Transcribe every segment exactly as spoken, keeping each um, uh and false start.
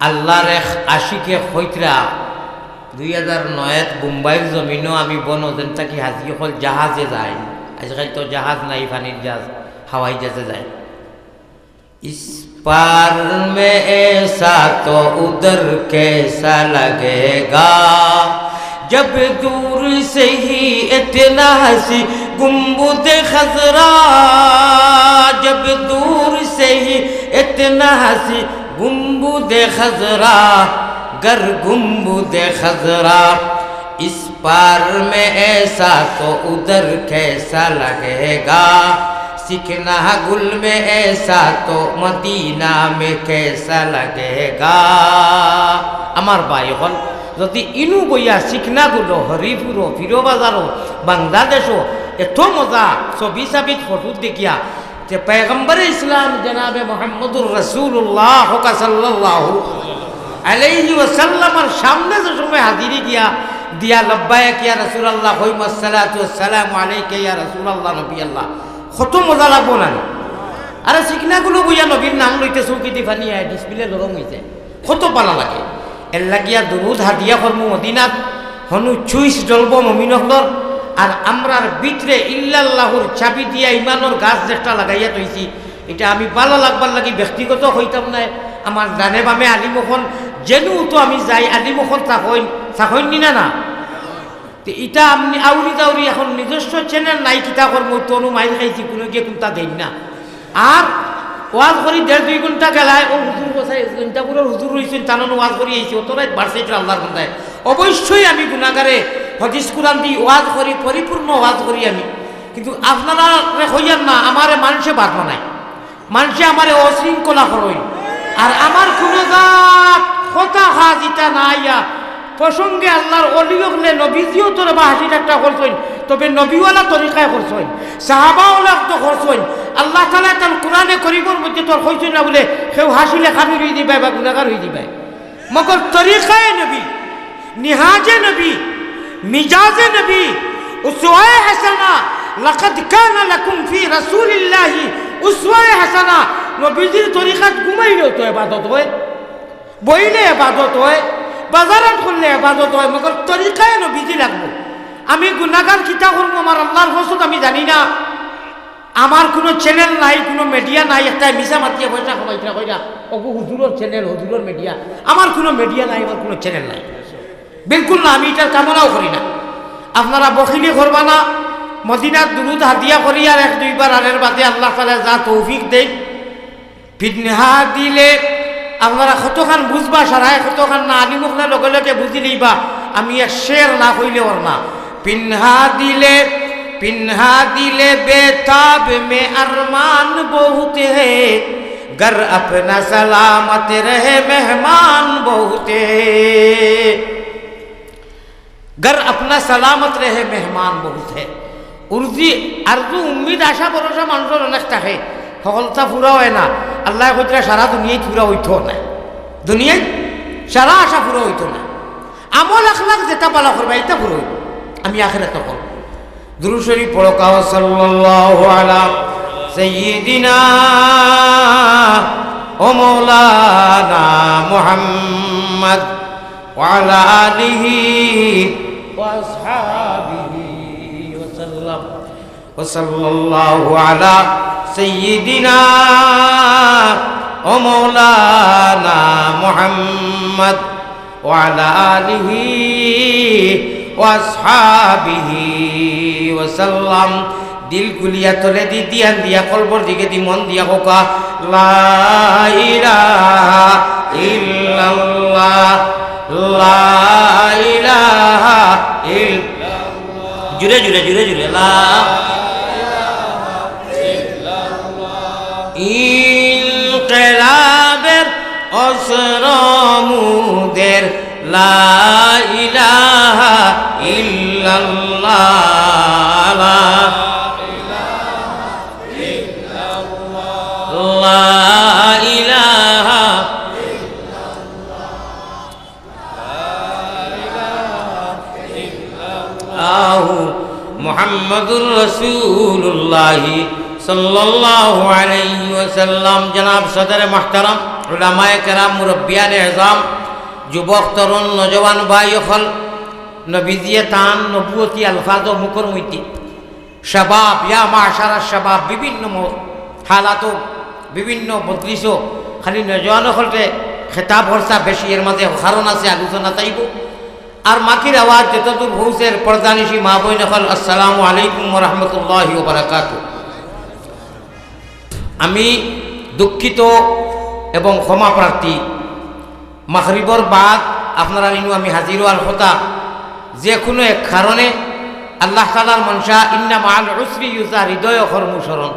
আল্লাহর এক আশিকে কইতরা, দুই হাজার নয়ত বোম্বাইর জমিনো আমি বনো যেন থাকি হাজি অকল জাহাজে যাইন। আইজকাইল তো জাহাজ নাই, পানির জাহাজ, হাওয়াই জাহাজে যাইন। اس پار میں ایسا تو ادھر کیسا لگے گا، جب دور سے ہی اتنا ہنسی گنبد خضرا، جب دور سے ہی اتنا ہنسی گنبد خضرا، گر گنبد خضرا اس پار میں ایسا تو ادھر کیسا لگے گا، سکنا گل میں ایسا تو مدینہ میں کیسا لگے گا۔ আমার ভাই অকল, যদি ইনু বইয়া সিকনাগুলো হরিপুরো, ফিরো বাজারো, বাংলাদেশো এত মজা ছবি সাবিত ফটো দেখিয়া, যে পয়গম্বরে ইসলাম জনাবে মুহাম্মদুর রাসূলুল্লাহ হকা সাল্লাল্লাহু আলাইহি ওয়াসাল্লামর সামনে যে সময় হাজিরি দিয়া, দিয়া লব্বাইক ইয়া রাসূলুল্লাহ, কইমু আসসালাতু ওয়াসসালামু আলাইকা ইয়া রাসূলুল্লাহ নবী আল্লাহ, কত মজা লাগবো না নি? আরে সিকনাগুলো বইয়া নবীর নাম লইতে চউখদি পানি আয়, ডিসপ্লে গরম অইছে, কত ভালা লাগে। এর লাগিয়া দুরুদ হাদিয়া করমু মদিনাত, হনু চুইস জ্বলবো মমিন অকলর। আর আমরার ভিতরে ইল্লাল্লাহুর চাবি দিয়া ইমানর গাছ যেটা লাগাইয়া থইছি, ইটা আমি ভালা লাগবার লাগি ব্যক্তিগত কইতাম নায়। আমার ডানে বামে আলিম অকল, যেনু তো আমি যাই, আলিম অকল থাকইন, থাকইন নি না, না? তে ইটা আপনি আউরি দাউরি এখন নিজস্ব চ্যানেল নাই, কিতা করমু, তনু মাইর খাইছি, কুনু গিয়ে কুনটা দেইন না। আর ওয়াজ করি দেড় দুই ঘন্টা গেলায়, ও হুজুর বসাই, চিন্তাপুরের হুজুর রইছইন, তানন ওয়াজ করি আইছি, অত রাইত বাড়ছে ইটা আল্লাহর বান্দায়। অবশ্যই আমি গুনাগারে, হাদিস কুরআন দি ওয়াজ করি, পরিপূর্ণ ওয়াজ করি আমি। কিন্তু আপনারারে কইয়ার না, আমারে মানষে বাদ বানায়। মানষে আমারে অশৃঙ্খলা করইন। আর আমার কুনু জাত কথা কাজ ইতা না আইয়া, প্রসঙ্গে আল্লাহর অলি অকলে নবীজিও তোরে বা হাসি ঠাট্টা করছইন, তবে নবীওয়ালা তরিকায় করছইন, সাহাবা অকলে তো করছইন। আল্লাহ তাআলা তান কুরআনে করিমর মধ্যে তোর কইছইন না বুলে কেউ হাসিলে কাফির অই দিবায় বা গুনাগার অই দিবায়। মগর তরিকায়ে নবী, নিহাজে নবী, মিজাজে নবী, উসওয়ায়ে হাসানা, লাকাদ কানা লাকুম ফি রাসূলিল্লাহি উসওয়ায়ে হাসানা। নবীজির তরিকাত ঘুমাইলেও তো ইবাদত অয়, বইলে ইবাদত অয়, বাজারহাট করলে ইবাদত অয়, মগর তরিকায়ে নবীজি লাগবো। আমি গুনাগার কিতা করমু, আমার আল্লাহর ফসদ আমি জানি না। আমার কুনু চ্যানেল নাই, কুনু মিডিয়া নাই, একটা মিছা মাতিয়া পয়সা কামাইতরা কইরা, ওগু হুজুরর চ্যানেল, হুজুরর মিডিয়া। আমার কুনু মিডিয়া নাই, আমার কুনু চ্যানেল নাই, বিলকুল না। আমি ইটার কামনাও করি না। আপনারা বখিলি করবা না, মদিনাত দুরুদ হাদিয়া করি আর এক দুইবার আরের বাদে আল্লাহ তাআলা যা তৌফিক দেইন। পিন্হা দিলে আপনারা কতখান বুঝবা, সারায় কতখান না, আলিম অকলে লগে লগে বুঝি লইবা। আমি এক শের না কইলে অর না। পিন্হা দিলে, পিন্হা দিলে বেতাব মে আরমান বহুত হে, গর আপনা সালামত রহে মেহমান বহুত হে। گر اپنا سلامت رہے مہمان بہت ہے۔ উর্জি, আরজু, উম্মিদ, আশা, ভরসা মানষর অনেক থাকে, হকলতা পুরা অয় না। আল্লায় কইতরা সারা দুনিয়াত পুরা অইতো নায়, দুনিয়াত সারা আশা পুরা অইতো নায়। আমল আখলাক যেটা ভালা করবা, ইটা পুরা অইবো। আমি আখেরাতো করমু। দুরূদ শরীফ পড়ো, কাও সাল্লাল্লাহু আলা সাইয়্যিদিনা ও মাওলানা মুহাম্মদ ওয়া আলা আলিহি ওয়া আসহাবিহি ওয়া সাল্লাম। ওয়া সাল্লাল্লাহু আলা সাইয়্যিদিনা ওয়া মাওলানা মুহাম্মদ ওয়া আলা আলিহি ওয়া আসহাবিহি ওয়া সাল্লাম। দিল খুলিয়া তলেদি ধিয়ান দিয়া কলবর দিকেদি মন দিয়া কউক্কা, লা ইলাহা ইল্লাল্লাহ, লা ইলাহা ইল্লাল্লাহ। জুরে জুরে, জুরে জুরে, লা ইনকিলাবের অস্ত্র মুদের, লা ইলাহা ইল্লাল্লাহ, লা লা ইলাহা ইল্লাল্লাহু মুহাম্মাদুর রাসূলুল্লাহ সাল্লাল্লাহু আলাইহি ওয়াসাল্লাম। জনাব সদরে মুহতারাম, উলামায়ে কেরাম, মুরব্বিয়ানে এজাম, যুবক, তরুণ, নওজোয়ান ভাই অকল, নবীজিয়ে তান নবুয়তি আলফাজো মুখর মধ্যে শাবাব, ইয়া মাশারাশ শাবাব, বিভিন্ন ম-, হালাতো, বিভিন্ন মজলিসো খালি নওজোয়ান অকলরে খেতাব করতা বেশি, এর মাঝে কারণ আছে, আলোচনা চাইবো। আর মাইকর আওয়াজ যতদূর পৌঁছের, পর্দানিশি মা বইন অকল, আসসালামু আলাইকুম ওয়া রাহমাতুল্লাহি ওয়া বারাকাতুহু। আমি দুঃখিত এবং ক্ষমা প্রার্থী। মাগরিবর বাদ আপনারার ইনো আমি হাজির অওয়ার কথা, যে কুনু এক কারণে আল্লাহ তাআলার মনশা, ইন্না মাআল উসরি ইউসরা, হৃদয় অকর্মু স্মরণ।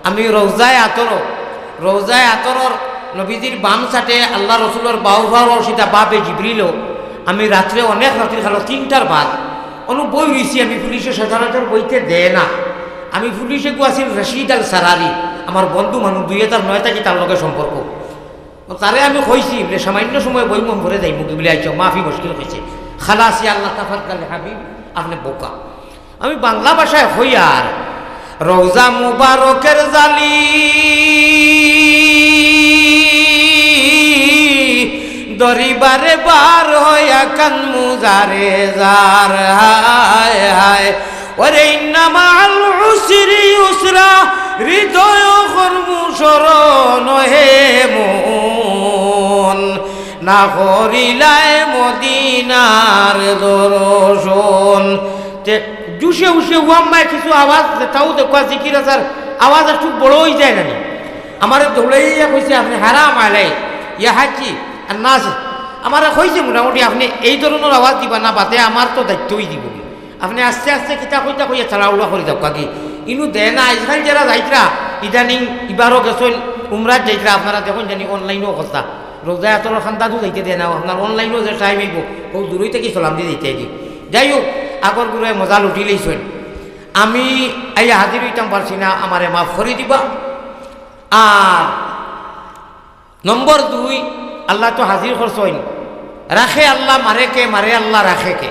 আমি রওজায়ে আতরো, রওজায়ে আতরর নবীজির বাম সাটে আল্লাহ রসুলর বাউ পাওর সিধা বাবে জিবরিলো। আমি রাত্রে অনেক রাতির কালো তিনটার বাদ অনো বই রইছি, আমি পুলিশে সচরাচর বইতে দেয় না। আমি পুলিশে গু আছিল রশিদ আল সারারি, আমার বন্ধু মানুষ, দুই হাজার নয় থাকি তার লগে সম্পর্ক। তো তারে আমি কইছি বলে, "সামান্য সময় বই মন ভরে যাইমু কি?" বলে, "আইচ্ছা, মাফি মুশকিল অইছে।" খালাসি আল্লাহ, তাফাদ্দাল হাবিব, আপনি বোকা। আমি বাংলা ভাষায় কই আর, রওজা মুবারকের জালি ধরিবারে বার হইয়া কান্দমু যারে যার, হায় হায়। ওরে ইন্না মাআল উসরি ইউসরা, হৃদয় অকর্মু স্মরণ হে মন, না করিলায় মদিনার দর্শন। তে জুশে উশে ও আম্মায় কিছু আওয়াজ দেও, দেখো জিকির আছার আওয়াজ একটু বড় অই যায় না নি? আমারে দৌড়াইয়া কইছে, "আপনি হারাম আলাই, ইয়া হাজি, আর না আছে।" আমারে কইছে মোটামুটি, "আপনি এই ধরনর আওয়াজ দিবা না, বাদে আমার তো দায়িত্বই দিব। আপনি আস্তে আস্তে কিতা কইতা কইয়া চালাউলা করি যাউক্কা গি।" ইনো দেয় না, আইজকাল যেরা যাইতরা, ইদানিং ইবারও গেছইন, উমরাত যাইতরা, আপনারা দেখইন জানি অনলাইনও অবস্থা। রওজায়ে আতরর কান্দাত যাইতে দেয় না, আপনার অনলাইনও যে টাইম অইবো, অউ দূরই থাকি সালাম দি যাইতে অইবো। যাই হোক, আগর গুরুয়ে মজা লুটি লইছইন। আমি আইয়া হাজির অইতাম পারছি না, আমারে মাফ করি দিবা। আর নম্বর দুই, আল্লায় তো হাজির করছইন, রাখে আল্লাহ, মারে কে, মারে আল্লাহ, রাখে কে?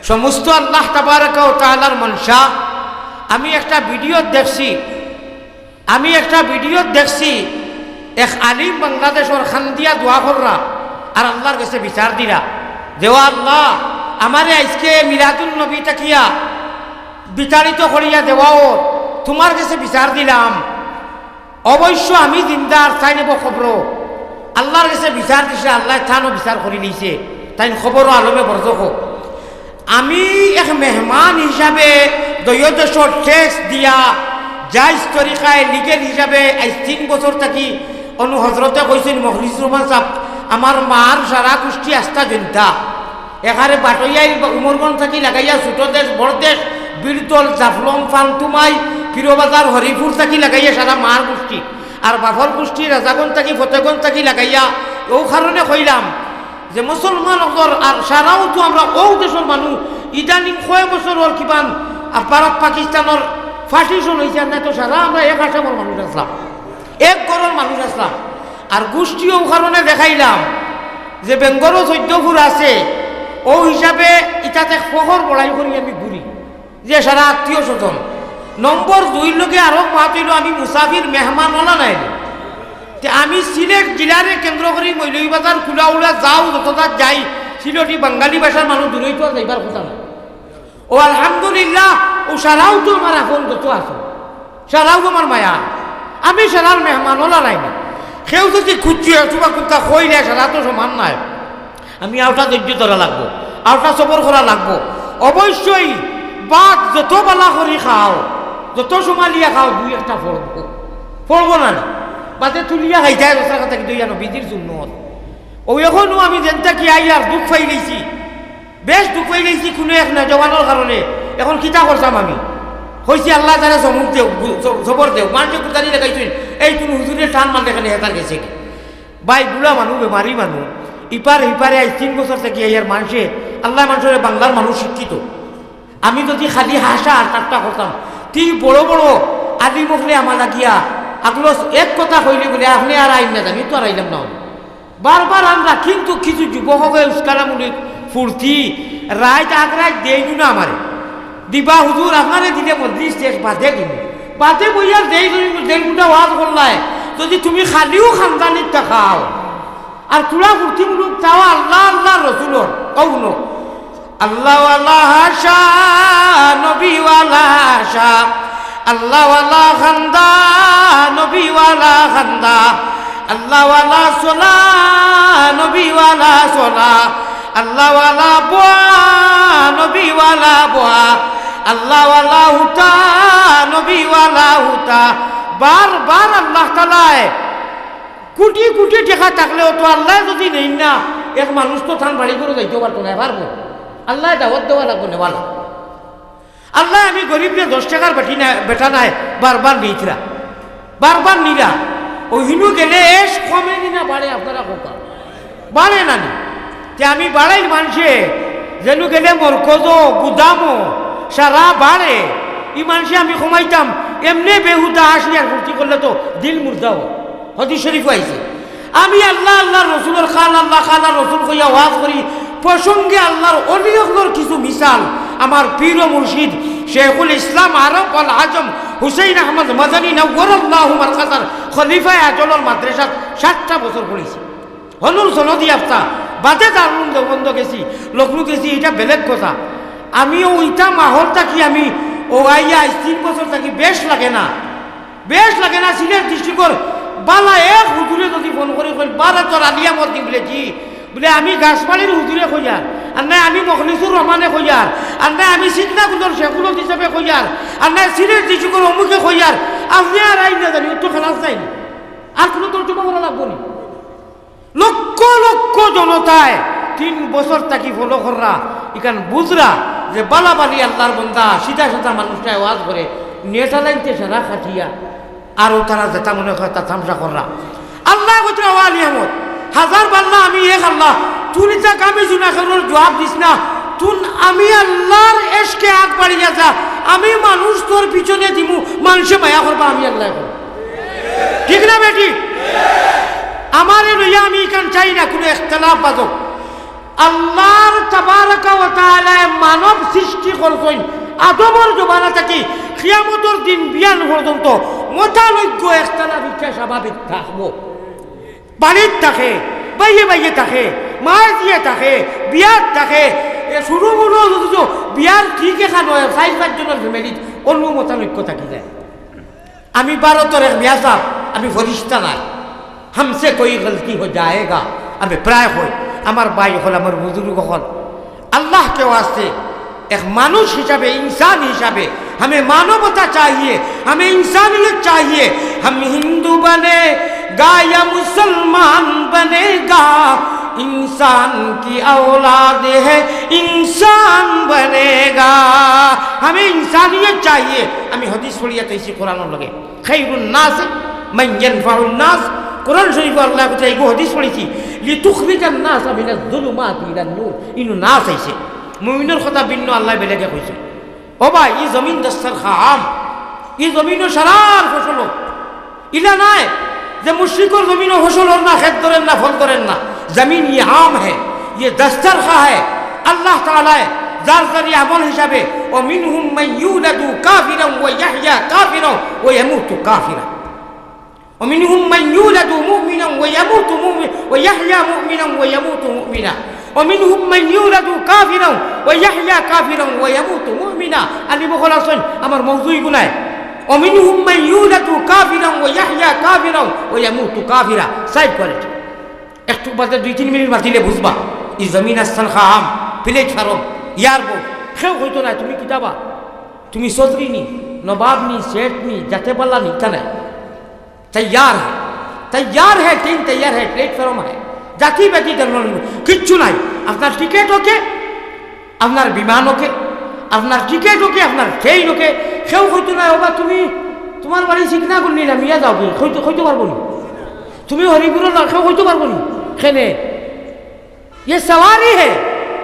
সমস্ত আল্লাহ তাবারাকা ওয়া তাআলার মনশা। আমি একটা ভিডিওত দেখছি, আমি একটা ভিডিওত দেখছি, এক আলিম বাংলাদেশর কান্দিয়া দোয়া কররা আর আল্লাহর গেছে বিচার দিরা, "দেওয়া আল্লাহ, আমারে আইজকে মিলাদুন নবী থাকিয়া বিতাড়িত করিয়া দেওয়াও, তুমার গেছে বিচার দিলাম।" অবশ্য আমি জিন্দা আর তাইন অইবো কবরো। আল্লাহর গেছে বিচার দিছে, আল্লায় তানও বিচার করি নিছে, তাইন কবরো আলমে বরজখ। আমি এক মেহমান হিসাবে দৈয় দেশর ট্যাক্স দিয়া জাইজ তরিকায় লিগেল হিসাবে আইজ তিন বছর থাকি, অনু হজরতে কইছইন, মখলিসুর রহমান সাব, আমার মার সারা গুষ্টি আস্তা জনতা। এখানে বাটইয়াইল বা উমরগঞ্জ থাকি লাগাইয়া ছোট দেশ, বড় দেশ, বীরদল, জাফলং, ফান্তুমাই, পীরবাজার, হরিপুর থাকি লাগাইয়া সারা মার গুষ্টি, আর বাফর গুষ্টি রাজাগঞ্জ থাকি, ফতেগঞ্জ থাকি লাগাইয়া। অউ কারণে কইলাম যে মুসলমান অকলর আর সারাও তো আমরা অউ দেশর মানুষ, ইদানিং কয় বছর অর কিমান, আ, ভারত পাকিস্তানর পার্টিশন অইছে, আর নায় তো সারা আমরা এক আসামর মানুষ আছলাম। এক ঘরর মানুষ আছলাম। আর গুষ্টি অউ কারণে দেখাইলাম যে বেঙ্গরও চৈদ্দ ফুর আছে, অউ হিসাবে ইটাতে ফখর বড়াই করি আমি ঘুরি, যে সারা আত্মীয় স্বজন। নম্বর দুইর লগে আরো মাত অইলো, আমি মুসাফির মেহমান অলা নায় নি। তে আমি সিলেট জেলারে কেন্দ্র করি মৌলভীবাজার, কুলাউড়া যাও, যত জাত যাই, সিলেটি বাঙালি ভাষার মানুষ দূরই তো আর যাইবার কথা না। ও আলহামদুলিল্লাহ, অউ সারাও তো আমার আপন যত আছে, সারাও আমার মায়া। আমি সারার মেহমান অলা নায় নি। কেউ যদি খুঁজছে অথবা কুন্তা কইলে সারা তো সমান নায়। আমি আওটা ধৈর্য ধরা লাগবো, আওটা সবর করা লাগবো। অবশ্যই ভাত যত বালা করি খাও, যত সমালিয়া খাও, দুই একটা পড়বো, পড়বো না নি? বাদে তুলিয়া খাইতায়, দোসরা কথা কিন্তু ইয়া নবীজির সুন্নত। অউ এখনো আমি যেন থাকি আইয়ার দুখ পাইলিছি। বেশ দুখ পাইলিছি কুনু এক নওজোয়ানর কারণে। এখন কিতা করতাম আমি? কইছি, "আল্লায় তারে সমুখ দেউক, স-, সবর দেউক।" মানষে কুতানি লাগাইছইন, "এই কুনু হুজুরে টান মারলে কেনে, হেতার গেছে কি?" ভাই, বুড়া মানুষ, বেমারি মানুষ, ইপার হিপারে আইজ তিন বছর থাকি আইয়ার মানষে, আল্লায় মানষরে বাংলার মানুষ শিক্ষিত। আমি যদি খালি হাসা আর ঠাট্টা করতাম, তি বড় বড় আলিম অকলে আমার লাগিয়া আগলো এক কথা কইলে বুলে, "আপনে আর আইন না জানি, তো আর আইলাম না।" বারবার আমরা কিন্তু কিছু যুবকরে উস্কানিমূলক ফুর্তি, রাইত আগ রাইত দেইনু না আমারে। দিবা হুজুর, আপনারে দিলে মজলিস শেষ, বাদে দিমু। বাদে বইয়া দেই, দেই, দেই গুটা ওয়াজ করলায়। যদি তুমি খালিউ খান্দানিত থাকাও, আর থুড়া ফুর্তিমূলক চাও আল্লাহ, আল্লাহর রসুলর, কও হুনো। আল্লাহওয়ালা হাশা, নবীওয়ালা হাশা, আল্লাহওয়ালা খান্দা, নবীওয়ালা খান্দা, আল্লাহওয়ালা সলা, নবীওয়ালা সলা, আল্লাহওয়ালা বোয়া, নবীওয়ালা বোয়া, আল্লাহওয়ালা হুতা, নবীওয়ালা হুতা। বারবার আল্লাহ তাআলায় কুটি কুটি টেকা থাকলেও তো আল্লায় যদি নেইন না, এক মানুষ তো তান বাড়ি ঘরো যাইতেও পারতো নায়, পারবো? আল্লায় দাওয়াত দেওয়া লাগবো, নেওয়া লাগবো। আল্লায় আমি গরিবরে দশ টেকার বেটি না, বেটা নায়, বারবার নিতরা, বারবার নিরা। অউ হিনো গেলে এশ কমে নি না বাড়ে, আপনারা কউক্কা? বাড়ে না নি? তে আমি বাড়াইর মানষে, যেনো গেলে মরকজো, গুদামো, সারা বাড়ে, ই মানষে আমি কমাইতাম, এমনে বেহুদা হাসি আর ফুর্তি করলে তো দিল মুর্দা অয়। হাদিস শরীফো আইছে, আমি আল্লাহ, আল্লাহর রসুলর, কালা আল্লাহ, কালা রসুল কইয়া ওয়াজ করি, প্রসঙ্গে আল্লাহর অলি অকলর কিছু মিসাল আমার পীর ও মুর্শিদ শেখুল ইসলাম আরব আল আজম হুসেইন আহমদ মাদানী নাওয়ারাল্লাহু মারকাজার খলিফায়ে আজলর মাদ্রাসাত সাতটা বছর পড়ছি। হনুর সনদি আফতা, বাদে দারুল দেওবন্দ গেছি, লখনউ গেছি, ইটা বেলেগ কথা। আমিও ইতা মাহল থাকি আমি অউ আইয়া আইজ তিন বছর থাকি বেশ লাগে না, বেশ লাগে না। সিলেট ডিস্ট্রিক্টর বালা এক হুজুরে যদি ফোন করি কইন, "বালা তোর আলিয়া মত দি?" বুলে, "জি।" বুলে, "আমি গাছবাড়ির হুজুরে কইয়ার, আর নায় আমি মখলিসুর রহমানে কইয়ার, আর নায় আমি সিকনাগুন্দর শেখুল হক হিসাবে কইয়ার, আর নায় সিলেট ডিস্ট্রিক্টর অমুকে কইয়ার, আপনে আর আইন না জানি, অউ তো খালাস যায়নি, আর কুনু তর্জমা করা লাগবো নি।" লক্ষ লক্ষ জনতায় তিন বছর থাকি ফলো কররা, ইখান বুঝরা যে বালা বালি আল্লাহর বন্দা, সিধা সাদা মানুষটায় ওয়াজ করে, নেটা লাইনতে সারা খাটিয়া, আর অউ তারা যেটা মনে কয় তা তামশা কররা। আল্লায় কইতরা, "ও আলী আহমদ, হাজার বাল্লা আমি এক আল্লাহ, তুই ইতা কামি জুনা খেরর জবাব দিস না, তুই আমি আল্লাহর এশকে আগ বাড়িয়া যা, আমি মানুষ তোর পিছনে দিমু, মানষে মায়া করবা, আমি আল্লায় করমু।" ঠিক না বেঠিক? আমারে লইয়া আমি ইখান চাই না কুনু ইখতিলাফ বাজক। আল্লাহ তাবারাকা ওয়া তাআলায় মানব সৃষ্টি করছইন আদমর জমানা থাকি কিয়ামতর দিন বিয়ান পর্যন্ত মতানৈক্য ইখতিলাফ ইটা স্বাভাবিক থাকবো। বাড়িত থাকে, বাইয়ে বাইয়ে থাকে, মায়ে জিয়ে থাকে, বিয়াত থাকে, এ শুরু মুরু যুদি বিয়ার ঠিক এখান অয়, চাইর পাঁচ জনর ফ্যামিলিত অন্য মতানৈক্য থাকি যায়। আমি ভারতর এক মিয়া সাব, আমি ফরিস্তা নায়, "হামসে কোই গলতি হো যায়েগা।" আমি প্রায় কই, আমার ভাই অকল, আমার বুজুর্গ অকল, আল্লাহকে ওয়াস্তে এক মানুষ হিসাবে, ইনসান হিসাবে, হামে মানবতা চাহিয়ে, হামে ইনসানিয়ত চাহিয়ে। হাম হিন্দু বনেগা ইয়া মুসলমান বনেগা, ইনসান কি ঔলাদ হ্যায়, ইনসান বনেগা। হামে ইনসানিয়ত চাহিয়ে। আমি হাদিস পড়িয়া তো আইছি কোরআনর লগে, "খায়রুন নাস মান ইয়ানফাউন নাস।" কোরআন শরীফো আল্লায় কইতরা, এগু হাদিস পড়ছি, "লিতুখরিজান নাস মিনাজ জুলুমাতি ইলান নূর।" ইনো নাস আইছে, মুমিনর কথা ভিন্ন আল্লায় বেলেগে কইছে। ও ভাই, ই জমিন দস্তরখান আম, ই জমিনো সারার ফসল অয়। ইলা নায় যে মুশরিকর জমিনো ফসল অর না, খেত ধরের না, ফল ধরের না। জমিন ইয়ে আম হ্যায়, ইয়ে দস্তরখান হ্যায়। আল্লাহ তাআলায় যার যার আমল হিসাবে, "ওয়া মিনহুম মান ইউলাদু কাফিরান ওয়া ইয়াহইয়া কাফিরান ওয়া ইয়ামুতু কাফিরা।" ومنهم من يولد مؤمنا ويموت مؤمنا ويحيى مؤمنا ويموت مؤمنا. ومنهم من يولد كافرا ويحيى كافرا ويموت مؤمنا. আলিম অকল আছইন, আমার মৌজু ইগু নায়। ومنهم من يولد كافرا ويحيى كافرا ويموت كافرا. Side quality. একটু বাদে দুই তিন মিনিট মাতিলে বুঝবা। ই জমিন আস্তান খাম, প্লেটফর্ম, এয়ারপোর্ট। কেউ কইতো নায়, "তুমি কিতা বা? তুমি চৌধুরী নি, নবাব নি, শেঠ নি, জাতে বালা নি?" ইতা নায়। তৈয়ার হ্যায়, তৈয়ার হ্যায়, ট্রেন তৈয়ার হ্যায়, প্লেটফর্ম হ্যায়, জাতি ব্যাতি ধর্ম কিচ্ছু নাই। আপনার টিকিট ওকে, আপনার বিমান ওকে, আপনার টিকিট ওকে, আপনার ট্রেন ওকে। কেউ কইতো নায়, "ওবা তুমি, তুমার বাড়ি সিকনাগুন্ডি না, মিয়া যাও কি?" কইতো, কইতো পারবো নি? "তুমি হরিপুরর না", কেউ কইতো পারবো নি? কেনে? ইয়ে সওয়ারি হে,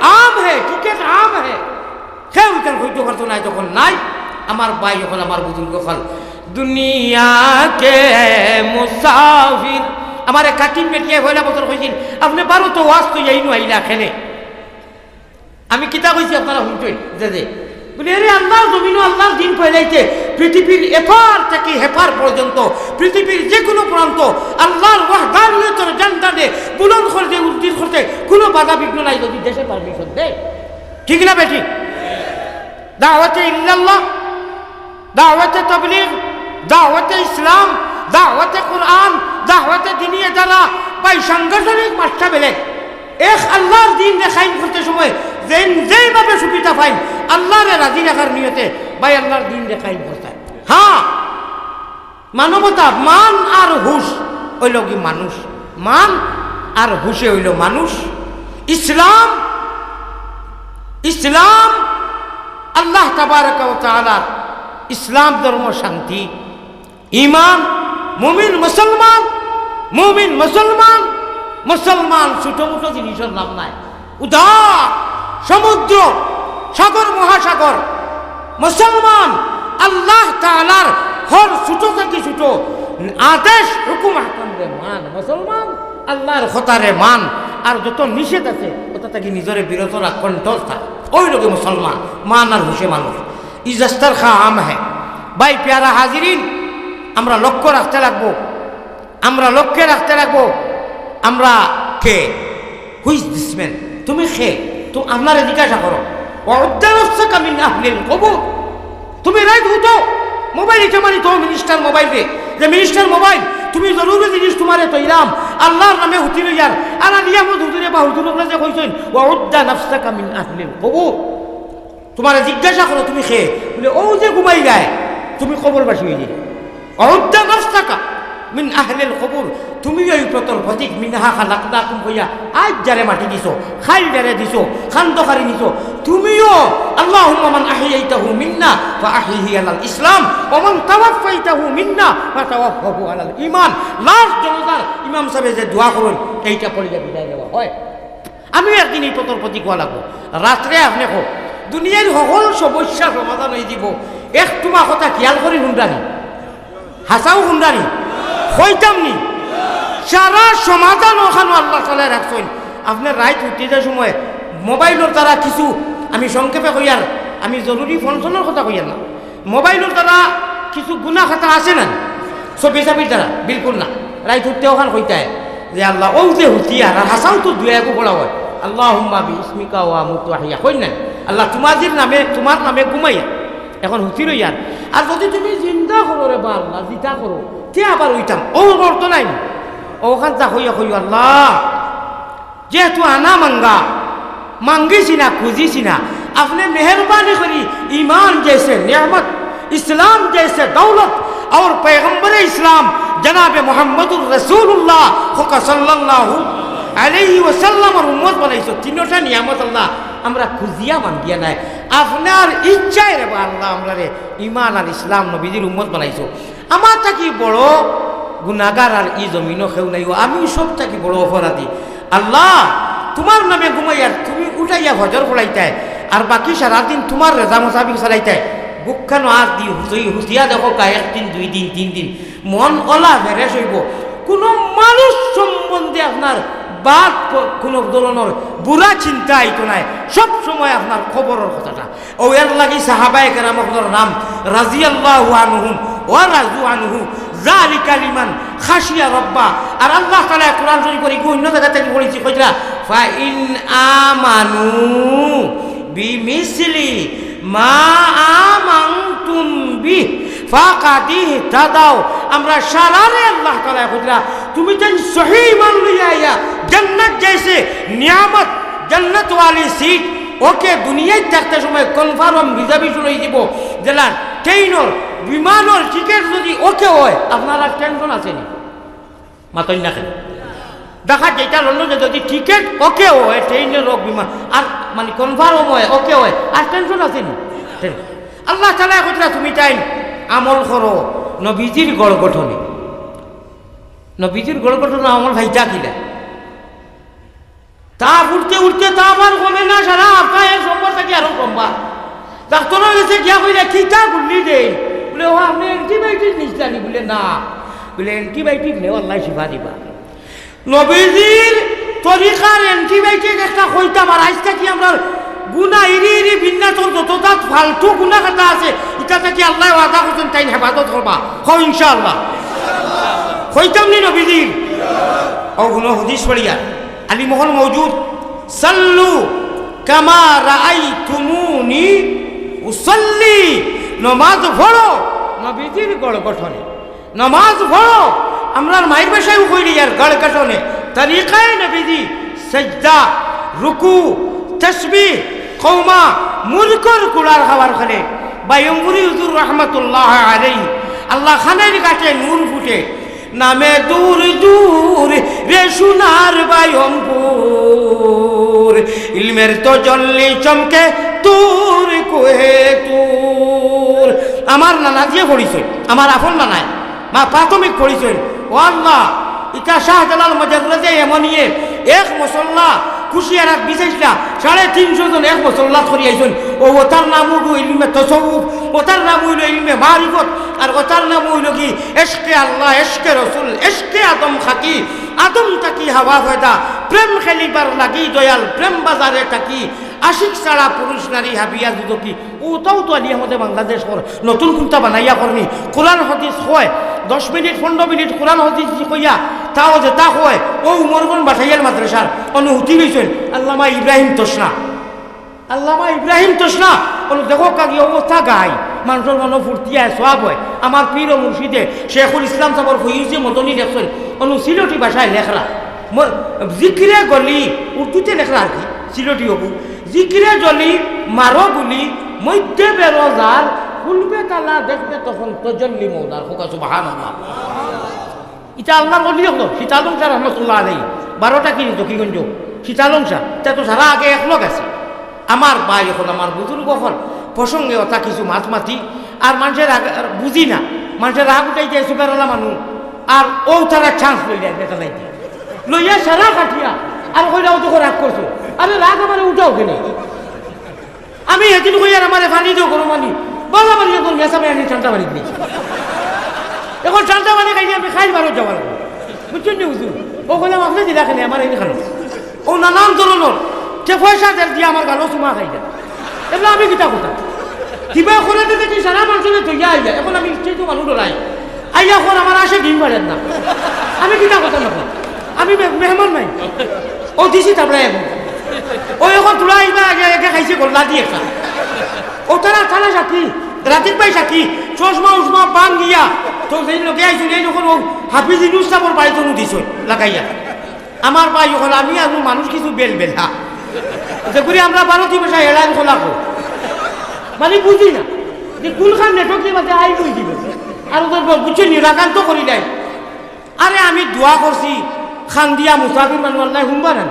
আম হে, টিকিট আম হে। কেউ ইখান কইতো পারতো নায়, তখন নাই। আমার ভাই অকল, আমার বুজুর্গ অকল, দুনিয়া কে মুসাফির। আমার এক কাটিম বেটিয়ে পয়লা বছর কইছিল, "আপনে ভারতো ওয়াজ তো ইয়াইনু আইলা কেনে?" আমি কিতা কইছি আপনারা হুনছইন, যে, যে। বুলে, "এরে আল্লাহর জমিনো আল্লাহর দিন ফয়লাইতে পৃথিবীর এপার থাকি হেপার পর্যন্ত, পৃথিবীর যে কোনো প্রান্ত আল্লাহর ওয়াহদানিয়তর ঝান্ডা দে বুলন্দ করতে, উদ্দিন করতে কোনো বাধা বিঘ্ন নাই, যদি দেশে পারমিশন দেয়। ঠিক না বেঠিক? দাওয়াতে ইল্লাল্লাহ, দাওয়াতে তবলিগ, দাওয়াতে ইসলাম, দাওয়াতে কোরআন, দাওয়াতে দিনিয়ে দ্বারা, ভাই, সাংগঠনিক মাঠটা বেলেগ। এক আল্লাহর দিনরে কায়েম করতে সময় যেন যেইভাবে সুবিধা পাইন, আল্লাহরে রাজি রাখার নিয়তে, ভাই, আল্লাহর দিনরে কায়েম করতে। হ্যাঁ, মানবতা, মান আর হুশ অইলো কি মানুষ, মান আর হুশে অইলো মানুষ। ইসলাম, ইসলাম আল্লাহ তাবারাকা ওয়া তাআলার, ইসলাম ধর্ম শান্তি, ইমান, মুমিন মুসলমান, মুমিন মুসলমান, মুসলমান ছোট মোটো জিনিসর নাম নায়। উদার সমুদ্র, সাগর, মহাসাগর। মুসলমান আল্লাহ তাআলার হর ছোট থাকি ছোট আদেশ, হুকুম, আহকামরে মান। মুসলমান আল্লাহর কথারে মান, আর যত নিষেধ আছে ওটা থাকি নিজরে বিরত রাখ, কন্ট্রোল থাক। ওই লোকে মুসলমান, মান আর হুশে মানুষ। ইজাস্তার খা আম হ্যায়। ভাই, পেয়ারা হাজিরিন, আমরা লক্ষ্য রাখতে লাগবো, আমরা লক্ষ্যে রাখতে লাগবো, আমরা কে? Who is this man? তুমি কে? তুমি আপনারে জিজ্ঞাসা করো। ওয়াউদ্দা নাফসাকা মিন আহলিল কবুর। তুমি রাইত হুতো, মোবাইল ইটা মারি তো মিনিস্টার মোবাইল রে, যে মিনিস্টার মোবাইল, তুমি জরুরি জিনিস তোমারে তৈলাম, আল্লাহর নামে হুতি লইয়ার, আলা নিয়ামত হুজুরে বা হুজুর অকলে যে কইছইন, ওয়াউদ্দা নাফসাকা মিন আহলিল কবুর। তোমারে জিজ্ঞাসা করো, তুমি কে? বলে, ও যে ঘুমাই যায়, তুমি কবরবাসী হয়ে যাবে। ওয়াউদ্দা নাফসাকা মিন আহলিল কবুর, তুমিও এই প্রতর প্রতীক, মিনহা খালাকনাকুম কইয়া, আজ যারে মাটি দিছো, খাইল যারে দিছো, খান তরকারি নিছো, তুমিও, আল্লাহুম্মা মান আহইয়াইতাহু মিন্না ফা আহিহি আলাল ইসলাম, ওয়া মান তাওয়াফফাইতাহু মিন্না ফা তাওয়াফফাহু আলাল ঈমান। লাস্ট জানাজার ইমাম সাহেবে যে দোয়া করইন, এইটা পড়িয়া বিদায় নেওয়া হয়। আমি একদিন এই প্রতর প্রতীক হওয়া লাগবো। রাত্রে আপনে কো, দুনিয়ার সকল সমস্যা সমাধান হয়ে দিব। এক তোমার কথা খেয়াল করি হুনরানি, হাসাও হুনরানি, কইতাম নি। সারা সমাধান ওখানো আল্লাহ তাআলায় রাখছইন। আপনে রাইত উঠতে যে সময় মোবাইলর দ্বারা কিছু, আমি সংক্ষেপে কইয়ার, আমি জরুরি ফোন টোনর কথা কইয়ার না, মোবাইলর দ্বারা কিছু গুনা খাতা আছে না, ছবি চাবির দ্বারা বিলকুল না। রাইত উঠতে ওখান কইতায় যে, আল্লাহ, ও যে হুতিয়ার, আর হাসাও তো দুয়া এগু পড়া হয়, আল্লাহুম্মা বি ইসমিকা ওয়া আমুতু ওয়া আহইয়া, কই না? আল্লাহ, তোমার নামে, তোমার নামে ঘুমাইয়া, এখন হুতি রইয়ার। আর যদি তুমি জিন্দা করো রে বা আল্লাহ, জিতা করো, তে আবার উইতাম। ও অর্থ নাই নি। ওখান তা কইয়া কইও, আল্লাহ, যেহেতু আনা মাঙ্গা, মাঙ্গিছি না, খুঁজিছি না, আপনে মেহেরবানি করি ইমান জেসে নিয়ামত, ইসলাম জেসে দৌলত, আর পয়গম্বরে ইসলাম জনাবে মুহাম্মদুর রাসূলুল্লাহ হোকা সাল্লাল্লাহু আলাইহি ওয়াসাল্লামর উম্মত বানাইছো। তিনটা নিয়ামত আল্লাহ আমরা খুঁজিয়া মাঙ্গিয়া নাই, আপনার ইচ্ছায় রে বা আল্লাহ আমরারে ইমান আর ইসলাম নবীজির উম্মত বানাইছো। আমার থাকি বড় গুনাগার আর ই জমিনো কেউ নাই, ও আমিও সব থাকি বড় অপরাধী। আল্লাহ, তোমার নামে ঘুমাইয়ার, তুমি উঠাইয়া ফজর পড়াইতায়, আর বাকি সারাদিন তোমার রেজা মোতাবিক চালাইতায়। বুকখানো আর দি হুতই হুতিয়া দেখো কা, একদিন, দুই দিন, তিন দিন, মন ওলা ফ্রেশ হইব। কোনো মানুষ সম্বন্ধে আপনার বাদ ক-, কোনো ধরনের বুরা চিন্তা আইতো নাই, সব সময় আপনার কবরর কথাটা। ও এর লাগি সাহাবায়ে কেরাম অকলর নাম রাদিয়াল্লাহু আনহুম ওয়া রাদু আনহু, যালিকা লিমান খাশিয়া রাব্বা। আর আল্লাহ তাআলা কোরআন শরীফ পড়ি অন্য জায়গা থাকি পড়ছি, কইরা, "ফা ইন আমানু বিমিসলি মা আমানতুম বিহি ফাকাদ ইহতাদাও।" আমরা সারারে আল্লাহ তাআলা কইরা, তুমি তাই সহি ইমান লইয়া আইয়া জান্নাত যাইছে নিয়ামত, জান্নাত ওয়ালি সিট, ওকে দুনিয়ায় থাকতে সময় কনফার্ম রিজার্ভেশন হয়ে দিব, যেলা ট্রেইনর, বিমানর টিকিট যদি ওকে হয়, আপনার আর টেনশন আছে নি? মাতইন না কেন? দেখা যেটা লন্ডনে যদি টিকিট ওকে হয়, ট্রেইনর হোক, বিমান, আর মানে কনফার্ম হয়, ওকে হয়, আর টেনশন আছে নি? আল্লাহ তাআলা কইরা, তুমি তাই আমল করো নবীজির গড় গঠনে। নবীজির গড় গঠনে আমল ভাইটা কিলা? তা উঠতে উঠতে তা আবার কমে না, সারা হাপ্তা এক সোমবার থাকি আরো কমবা। ডাক্তারর গেছে গিয়া কইরা, "কিতা গুল্লি দেই?" বলে, "ও, আপনে অ্যান্টিবায়োটিক নিছলানি?" বলে, "না।" বলে, "অ্যান্টিবায়োটিক নেও, আল্লায় শিফা দিবা।" নবীজির তরিকার অ্যান্টিবায়োটিক একটা কইতাম, আর আইজ থাকি আমরা গুনা ইরি ইরি বিন্যাসর যত জাত ফালতু গুনা কাটা আছে, ইটা থাকি আল্লায় ওয়াদা করছইন তাইন হেফাজত করবা। কও ইনশাআল্লাহ। কইতাম নি নবীজির? অউ হুনো হাদিস পড়িয়া। আলী মোহন মওজুদ, "সাল্লু কামা রাআইতুমুনি উসাল্লি।" নমাজ পড়ো নবীজির গড় গঠনে। নমাজ পড়ো, আমরার মাইর ভাষায়ও কইলে ইয়ার গড় গঠনে। তরিকায়ে নবীজি, সাজদা, রুকু, তসবিহ, কওমা, মুরগর কুড়ার খাবার খানে। বায়ুমপুরি হুজুর রহমতুল্লাহ আলাইহি, আল্লাহ খানের গাছে নূর ফুটে। নামে দূর দূর রে সোনার বায়ুমপুর, ইলমের তজল্লি চমকে তুর কুহে তুর। আমার নানা দিয়া পড়ছইন, আমার আপন নানায়, মা প্রাথমিক পড়ছইন। ও আল্লাহ, ইটা শাহজালাল মজরুদে এমনিয়ে এক মুসল্লা, কুশিয়ারাত বিছাইছলা, সাড়ে তিনশো জন এক মুসল্লাত করি আইছইন। ও, ওটার নাম অইলো ইলমে তসউফ, ওটার নাম অইলো ইলমে মারিফত, আর ওটার নাম অইলো কি এশকে আল্লাহ, এশকে রসুল, এশকে আদম খাকি। আদম থাকি হাওয়া পয়দা, প্রেম খেলিবার লাগি দয়াল, প্রেম বাজারে থাকি, আশিক ছাড়া পুরুষ নারী হাবিয়া দুদকি। ওটাও তো আলী আহমদে বাংলাদেশ কর, নতুন কুন্তা বানাইয়া করনি। কোরআন হাদিস কয়, দশ মিনিট, পনেরো মিনিট কোরআন হাদিস কইয়া, তাও যেটা কয়, ও উমরগঞ্জ বাটাইয়ার মাদ্রাসার অনুভূতি লইছইন আল্লামা ইব্রাহিম তসনা। আল্লামা ইব্রাহিম তসনা, অনু দেখো কাকি অবস্থা গাই, মানুষর মনো ফুর্তি অয়, সওয়াব অয়। আমার পীর ও মুর্শিদে শেখুল ইসলাম সাবর ফয়ুজে মদনী লেখছইন, অনু সিলটি ভাষায় লেখরা। ম-, জিকিরে গলি, উর্দুতে লেখরা আর কি, সিলটি অবু। জিকিরে জলি, মারো গুলি, মধ্যে বেরো জাল, খুলবে তালা, দেখবে তখন তজল্লি মৌলার। হোকা সুবহানাল্লাহ। ইটা আল্লাহর ওলি অকল, শীতালং শাহ রহমতুল্লাহ আলাইহি, বারোটা কি জকিগঞ্জ, শীতালং শাহ, ইটা তো সারা আগে এক লগ আছে। আমার ভাই অকল, আমার বুজুর্গ অকল, প্রসঙ্গে ওটা কিছু মাত মাতি, আর মানুষের রাগ, আর বুঝি না, মানুষের রাগ উঠাই যায় সুগারওয়ালা মানুষ, আর ও তারা চান্স লইলে বেটা নাই দিয়া। লইয়া সারা কাটিয়া, আর কইরা ও তো রাগ করছো, আরে রাগ আমারে উঠাও কেনে? আমি এদিন কইয়ার আমারে পানি দেও গরম পানি, বালা পানি এখন মেসা পানি আনি ঠান্ডা পানি দিয়েছি। এখন ঠান্ডা পানি খাইলে আমি খাইল বারো যাওয়ার। বুঝছইন নি হুজুর? ও কইলাম, "আপনে দিলা কেনে আমার এই খানো?" ও নানান ধরনর, কে পয়সা দের দিয়া আমার গালো চুমা খাইলা। এগুলো আমি কিতা কথা? কিবা করে দিতে কি সারা মানুষের ধইয়া আইয়া, এখন আমি নিশ্চয়ই তো মানুষ ডরাই। আইয়া এখন আমার আসে ডিম পারেন না। আমি কিতা কথা না? আমি মে-, মেহমান নাই। ও দিছি তারপরে এখন। ও এখন তোরা আইবা আগে, আগে খাইছে গোল্লা দিয়ে একটা। ও তারা, তারা সাক্ষী, রাতির ভাই সাক্ষী, চশমা উশমা বান দিয়া, তো যেই লোকে আইছিল, এই যখন ও হাফিজ ইনুস সাবর বাড়িত নু দিছ, লাগাইয়া। আমার ভাই অকল, আমি আর মানুষ কিছু বেল বেলা। যে করি আমরা ভারতীয় ভাষা এড়ান খোলা কো। মানে বুঝি না, যে কোনখান নেটওয়ার্কে মাঝে আই কই দিব। আর ওদের ব-, বুঝছো নি, রাগান তো করি নাই। আরে আমি দোয়া করছি, খান্দিয়া মুসাফির মানু আল্লাহ হুনবা না।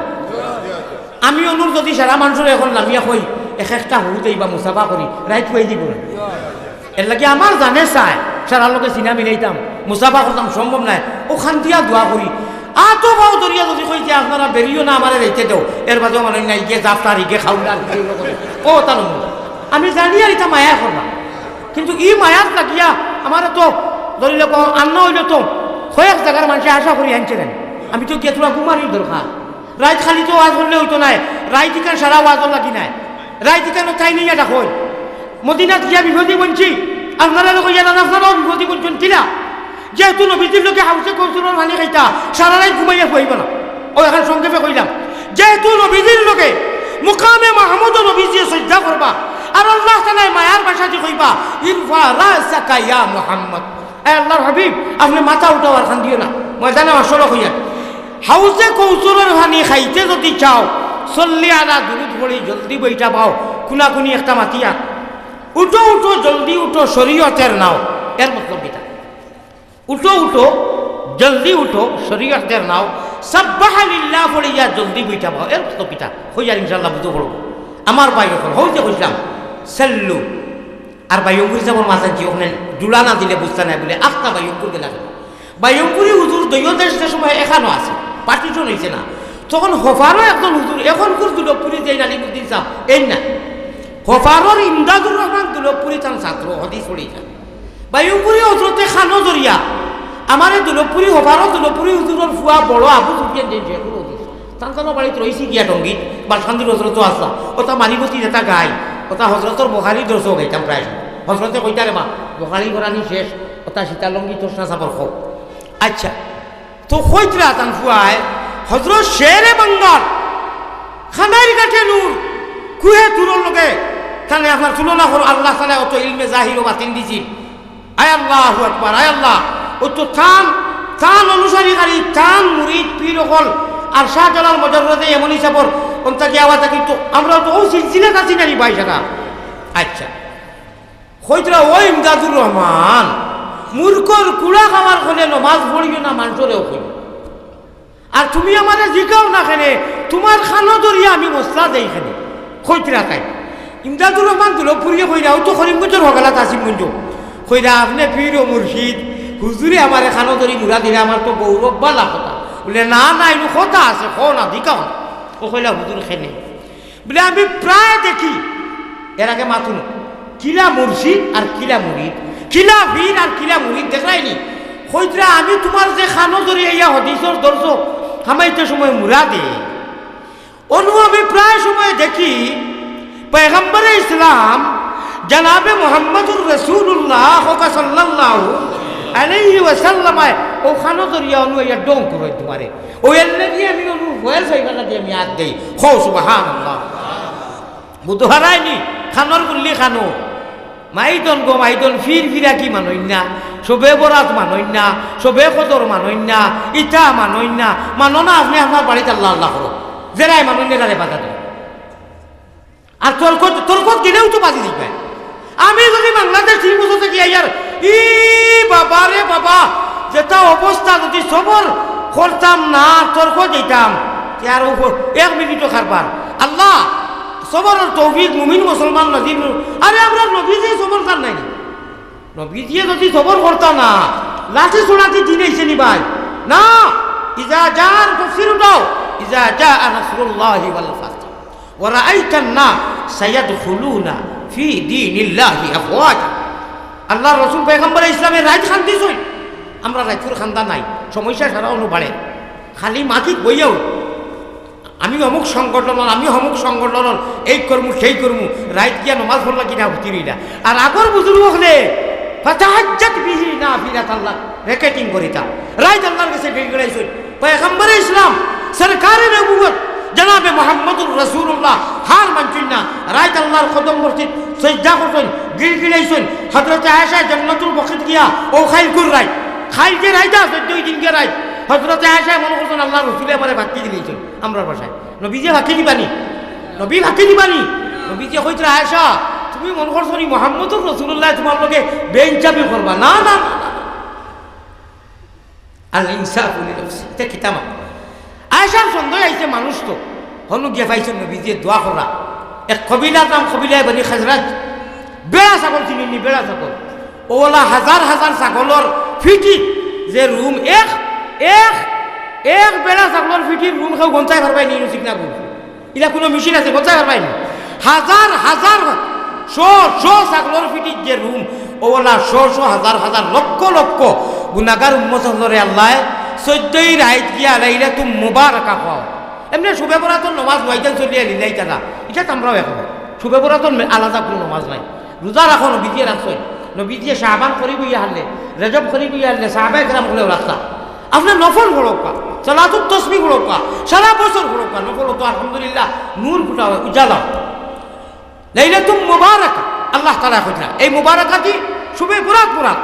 আমি অনুর যদি সারা মানুষের এখন লামিয়া কই, এক একটা হু দেই বা মুসাফা করি, রাইত কই দিব না। এর লাগি আমার জানে চায়, সারা লোকে সিনা মিলাইতাম, মুসাফা করতাম, সম্ভব নাই। ও খান্দিয়া দোয়া করি, আতো পাও ধরিয়া যদি কই যে আপনারা বেরিও না, আমারে যাইতে দেও, এর বাদেও মানে নাই গিয়ে জাফতার ইগে খাউলা ও তার। আমি জানি আর এটা মায়া করবা, কিন্তু ই মায়াত লাগিয়া আমার তো ধরিলে আন্না হইলে তো কয়েক জায়গার মানুষে আশা করি আনছিলেন। আমি তো গিয়ে তোরা ঘুমানির দরকার। রাইত খালি তো ওয়াজ করলে হইতো নায়, রাইত ইখান সারা ওয়াজর লাগি নায়, রাইত ইখান তাই নিয়ে ডাক হয়। মদিনাত গিয়া বিপদে বলছি, আপনারা লোক ইয়া না, আপনারাও বিপদে বলছেন কিলা? যেহেতু নবীজির লোকে হাউসে কৌসুরর পানি খাইতা, সারা রাইত ঘুমাইয়া ফুয়াইব না। ও এখন সংক্ষেপে কইলাম, যেহেতু নবীজির লোকে মুকামে মাহমুদ ও নবীজি সজ্জা করবা, আর আল্লাহ তাআলায় মায়ার ভাষা দি কইবা, "ইরফা রাসাকা ইয়া মুহাম্মদ।" এ আল্লাহর হাবিব, আপনি মাথা উঠাও আর খান্দিও না। ময়দানে মাশারে কইয়া, হাউজে কৌসুরর পানি খাইতে যদি চাও, সল্লি আলা দুরুদ পড়ি জলদি বইটা পাও, কুনাকুনি একটা মাতিয়া। উঠো উঠো জলদি উঠো শরীয়তের নাও। এর মতলব কিতা? উঠো উঠো জলদি উঠো শরীয়তের নাও। সাব্বাহা লিল্লাহ পড়িয়া জলদি বইটা পাও। এর মতলব কিতা? কইয়ার ইনশাআল্লাহ বুঝো পড়ব। আমার ভাই অকল, হউতে কইছিলাম, সাল্লু। আর বায়ুমপুরি যাবর মাঝে কি ওখানে জুড়া না দিলে বুঝতা নায় বলে আখতা বায়ুমপুর গেলা। বায়ুমপুরি হুজুর দৈয় দেশ যে সময় এখানো আছে, পার্টিশন হইছে না, তখন হফারও একজন হুজুর, এখনকুর দুলকপুরি যে আলিমুদ্দিন সাহেব, এই না, হফারর ইমদাদুর রহমান দুলকপুরি তান ছাত্র, হাদিস পড়ি যান। বায়ুমপুরি হজরতে খানো দরিয়া, আমারে দুলকপুরি হফারও দুলকপুরি হুজুরর ফুয়া বড় আবু সুফিয়ান যে শেখুল হাদিস। তান তানো বাড়িত রইছি গিয়া টঙ্গিত, বাসকান্দির হজরতও আসলা। ওটা মারিমতি যেটা গাই, ওটা হজরতর বুখারি দর্শও গাইতাম প্রায় সময়। হজরতে কইতা, "রে মা, বুখারি করানি শেষ, ওটা সীতালঙ্গি তসনা সাবর খো।" আচ্ছা, তো কইতরা তান ফুয়ায়, হজরত শেরে বাঙ্গাল, খানাইর ঘাটে নূর, কুহে তুরর লগে, তানে আপনার তুলনা করো, আল্লাহ তাআলা অত ইলমে জাহির ও বাতিন দিছি। আয় আল্লাহু আকবার, আয় আল্লাহ। ও তো তান, তান অনুসারীকারী, তান মুরিদ পীর অকল, আর শাহজালাল মজররদে এমন হিসাবর, অন্তা কি আওয়াজ কিন্তু আমরা তো ও সিলসিলাত আছি না নি ভাই সারা। আচ্ছা। কইতরা, "ও ইমদাদুর রহমান, মূর্খর কুড়া খাওয়ার খনে নমাজ পড়িও না, মানষরেও কইও।" আর তুমি আমারে জিকাও না কেনে, তুমার খানো ধরিয়া আমি মসলা দেই কেনে। কইতরা তাই। ইমদাদুর রহমান দুলপুরিয়ে কইরা, ও তো করিমগঞ্জর হগালাত আসিমগঞ্জ। কইরা, "আপনে পীর ও মুর্শিদ, হুজুরে আমারে খানো ধরি মুরা দিলে আমার তো গৌরব বালা কথা।" বলে, "না, না, ইনো কথা আছে, কও না, জিকাও না।" ও কইলা, "হুজুর কেনে?" বলে, "আমি প্রায় দেখি, এর আগে মাতুন, কিলা মুর্শিদ আর কিলা মুরিদ, কিলা পীর আর কিলা মুরিদ, দেখরায়নি?" কইতরা, "আমি তুমার যে খানো ধরি ইয়া হদিসর দর্শ হামাইতে সময় মুরা দে, অনু আমি প্রায় সময় দেখি পয়গম্বরে ইসলাম জনাবে মুহাম্মদুর রাসূলুল্লাহ সাল্লাল্লাহু আলাইহি ওয়াসাল্লাম ও খানো ধরিয়া অনু ইয়া ডং করে তুমারে। ও এর লাগি আমি অনু ফয়েল সাইবার লাগি আমি আত দেই।" কও সুবহানাল্লাহ। বুঝতে হারায়নি, খানোর গুল্লি খানো। মাইদন গো মাইদন, ফির ফিরাকি মানইন না, সবে বরাত মানইন না, সবে কদর মানইন না, ইতা মানইন না, মানো না আপনে আপনার বাড়িত আল্লাহ আল্লাহ করো। যেরাই মানইন না, তারে বাধা দেন। আর তর্ক, তর্কত গেলেও তো বাজি দিবে। আমি যদি বাংলাদেশ তিন বছর থাকি আইয়ার, ই বাবা রে বাবা, যেটা অবস্থা, যদি সবর করতাম না, তর্ক দিতাম, তে আর ও এক মিনিটও খারবার। আল্লাহ সবর তৌফিক মুমিন মুসলমান নজিব। আরে, আমরা নবীজি সবর তার নাই। নবীজিয়ে যদি সবর করতা না, লাঠি ছোড়াতে দিন আইছে নি ভাই? না। ইজা জার তফসির উঠাও, ইজা জা নাসরুল্লাহি ওয়াল ফাতহ ওয়া রাআইতান নাসা ইয়াদখুলুনা ফি দীনিল্লাহি আফওয়াজা। আল্লাহর রাসূল পয়গম্বরে ইসলামে রাইত খান্দিছইন। আমরা রাইতপুর খান্দা নাই, সমস্যা সারা অনু বাড়ে। খালি মাটিত বইয়াও আমি অমুক সংগঠনর, আমি অমুক সংগঠনর, এই করমু, সেই করমু, রাইত গিয়া নমাজ পড়লা কিনা হুতি রইলা। আর আগর বুজুর্গ অকলে, "ফাতাহাজ্জাত বিহি নাফিলাতাল্লাহ", রেকেটিং করিতা। রাইত আল্লাহর গেছে গিড়গিড়াইছইন। পয়গম্বরে ইসলাম, সরকারে নবুয়ত, জনাবে মুহাম্মদুর রাসূলুল্লাহ, হার মানছইন না। রাইত আল্লাহর কদম মসজিদ, সজদা করছইন, গিড়গিড়াইছইন। হযরতে আয়েশা জান্নাতুল বকিত গিয়া, ও খাইল কুর রাইত। খাইল যে রাইত আছে, দুই দিন গিয়া রাইত। হযরতে আয়েশা মনে করছইন আল্লাহর রসুলে আমারে বাকি দিলাইছইন। আমরার ভাষায়, নবীজিয়ে ফাঁকি দিবানি? নবী ফাঁকি দিবানি? নবীজিয়ে কইতরা, "আয়েশা, তুমি মনে করছো নি মুহাম্মদুর রাসূলুল্লাহ তুমার লগে বেইনসাফি করবা?" না, না, না, না। আল ইনসাফু লিনাফসি। ইটা কিতা মাত? আয়েশার সন্দেহ আইছে মানুষ তো। হনু গিয়া পাইছইন নবীজিয়ে দোয়া কররা। এক কবিলার নাম কবিলায়ে বনি খাজরাজ। বেড়া ছাগল চিনইন নি, বেড়া ছাগল। ওলা হাজার হাজার ছাগলর ফিটিত যে রুম, এক, এক, এক বেড়া ছাগলর ফিটির রুম কেউ গন্তাই পারবায় নি, ইনু ঠিক না বলবো। ইলা কুনু মেশিন আছে, গন্তাই পারবায় নি? হাজার হাজার, শ শ ছাগলর ফিটিত যে রুম, ওলা শ শ হাজার হাজার লক্ষ লক্ষ গুনাগার উম্মত অকলরে আল্লায় চৈদ্দই রাইত গিয়া লাইলাতুল মুবারাকা কও। এমনে শবে বরাতর নমাজ ওয়াইদান চলিয়া লিলাই তারা। ইটা তো আমরাও এখন। শবে বরাতর মে-, আলাদা কুনু নমাজ নাই। রোজা রাখো, নবীজিয়ে রাখছইন। নবীজিয়ে শাবান করিব ইয়া হারলে, রজব করিব ইয়া হারলে, সাহাবায়ে কেরাম অকলেও রাখতা। আপনে নফল পড়উক্কা, সালাতুত তসবিহ পড়উক্কা, সারা বছর পড়উক্কা, নফল তো আলহামদুলিল্লাহ নূর ফুটা অয়, উজালা অয়। লাইলাতুল মুবারাকা, আল্লাহ তাআলায় কইতরা, এই মুবারাকাতি শবে বরাত বরাত,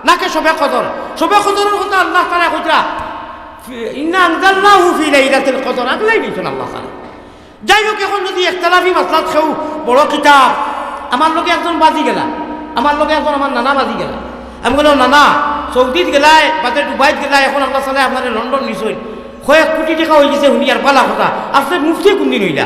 নাকে শবে কদর। শবে কদরর কথা আল্লাহ তাআলায় কইতরা, "ইন্না আনজালনাহু ফি লাইলাতিল কদর", আগলাই দিছইন আল্লাহ তাআলায়। যাই হোক, এখন যদি ইখতিলাফি মাসলাত কেউ বড় কিতাব, আমার লগে একজন বাজি গেলা, আমার লগে একজন আমার নানা বাজি গেলা। আমি কইলাম, "নানা, সৌদিত গেলায়, বাদে দুবাইত গেলায়, এখন আল্লাহ তাআলায় আপনারে লন্ডন নিছইন, কয়েক কোটি টেকা অইগেছে, হুনিয়ার বালা কথা, আপনে মুফতি কুনদিন অইলা?"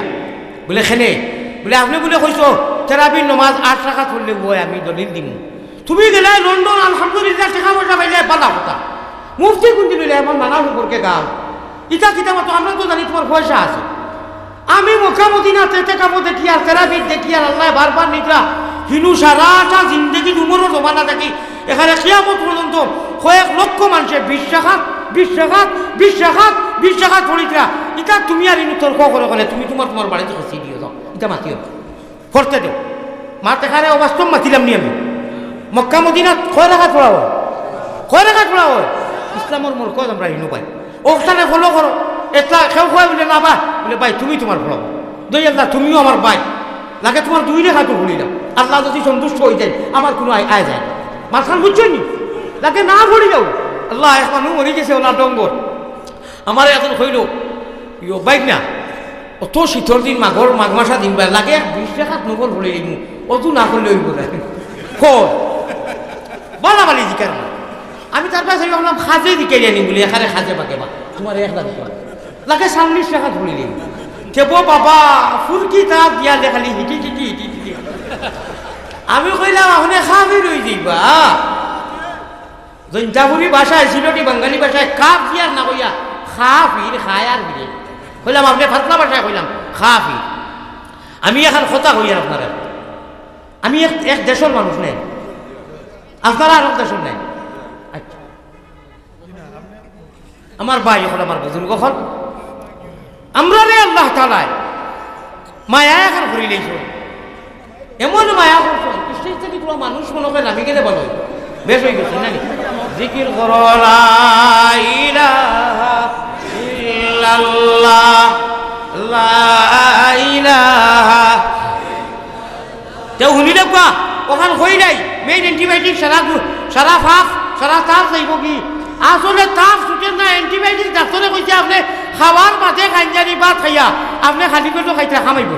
বুলে, "কেনে?" বুলে, "আপনে বুলে কইছো, তেরাবির নমাজ আট রাকাত পড়লে অয়, আমি দলিল দিমু।" তুমি গেলায় লন্ডন, আলহামদুলিল্লাহ, টেকা পয়সা পাইলায়, বালা কথা। মুফতি কুনদিন অইলা? এমন নানা সম্পর্কে গাও। ইটা কিতা মাতো? আমরা তো জানি তুমার পয়সা আছে। আমি মক্কা মদিনাত এতেকাফো দেখি আর তেরাবিত দেখি আর আল্লায় বারবার নিতরা, হিনু সারাটা জিন্দেগি উমরর জমানা থাকি এখানে কিয়ামত পর্যন্ত কয়েক লক্ষ মানষে বিশ রাকাত, বিশ রাকাত, বিশ রাকাত, বিশ রাকাত পড়িতরা, ইতা তুমি আর ইনু তর্ক করো কেনে, তুমি তুমার তুমার বাড়িত গেছি দিও যাও, ইতা মাতিও না। পড়তে দেও। মাত এখানে অবাস্তব মাতিলাম নি আমি। মক্কা মদিনাত কয় রাকাত পড়া অয়? কয় রাকাত পড়া অয়? ইসলামর মরকজ আমরা ইনু ভাই। অখানে follow করো। ইতা কেউ কয় বুলে না বা, বুলে ভাই তুমি তুমার পড়াও। দই আল্লাহ তুমিও আমার ভাই। লাগে তুমার দুই রাকাত পড়িলাও। আল্লাহ যদি সন্তুষ্ট অইযাইন, আমার কুনু আয়, আয় যায় না। মাতখান বুঝছো নি? লাগে না পড়িলাও। আল্লাহ এক মানুষ মরি গেছে অলা ডঙ্গর। আমারে একজন কইলো, ইয়ো ভাইগ্না, অত শীতর দিন, মাঘর, মাঘ মাসা দিন বা লাগে এক বিশ রাকাত নফল পড়িলিমু, অজু না করলে অইবো না। কও। বালা বালি জিকার না। আমি তার কাছে ভাবলাম, কাজে জিকাইয়া নি বুলে, এখানে কাজে পাকে বা, তুমার এক রাকাত লাগে চল্লিশ রাকাত পড়িলিমু। কেবো বাবা, ফুরকি তার দিয়া দেখালি, হিটি, হিটি, হিটি, হিটি। আমি কইলাম, আপনে কাফির অইযাইবা। জৈন্তাপুরি ভাষায়, সিলেটি বাঙালি ভাষায় কাফ জিয়ার না কইয়া কাফির, খায় আর ফিরে। কইলাম, আপনে পাতলা ভাষায় কইলাম, কাফির। আমি এখান কথা কইয়ার আপনারে। আমি এক, এক দেশর মানুষ নায়। আপনারা আরক দেশর নায়। আচ্ছা। আমার ভাই অকল, আমার বুজুর্গ অকল, আমরারে আল্লাহ তাআলায় মায়া এখান করিলাইছইন। এমন মায়া করছইন, ইচ্ছা ইচ্ছা কি তুমার মানুষ মনে করে নামি গেলে ভালা অইবো। বেশ অই গেছে, না নি? জিকির করো, লা ইলাহা ইল্লাল্লাহ, লা ইলাহা। তেউ হুনিলাউক্কা, অখান কইলাই, main antibiotic সারা গু-, সারা ফাফ, সারা তাপ যাইবোগি। আসলে তাপ ছুটের না, antibiotic ডাক্তরে কইছে আপনে খাওয়ার বাদে খাইন জানি ভাত খাইয়া, আপনে খালি পেটো খাইতরা কাম অইবো।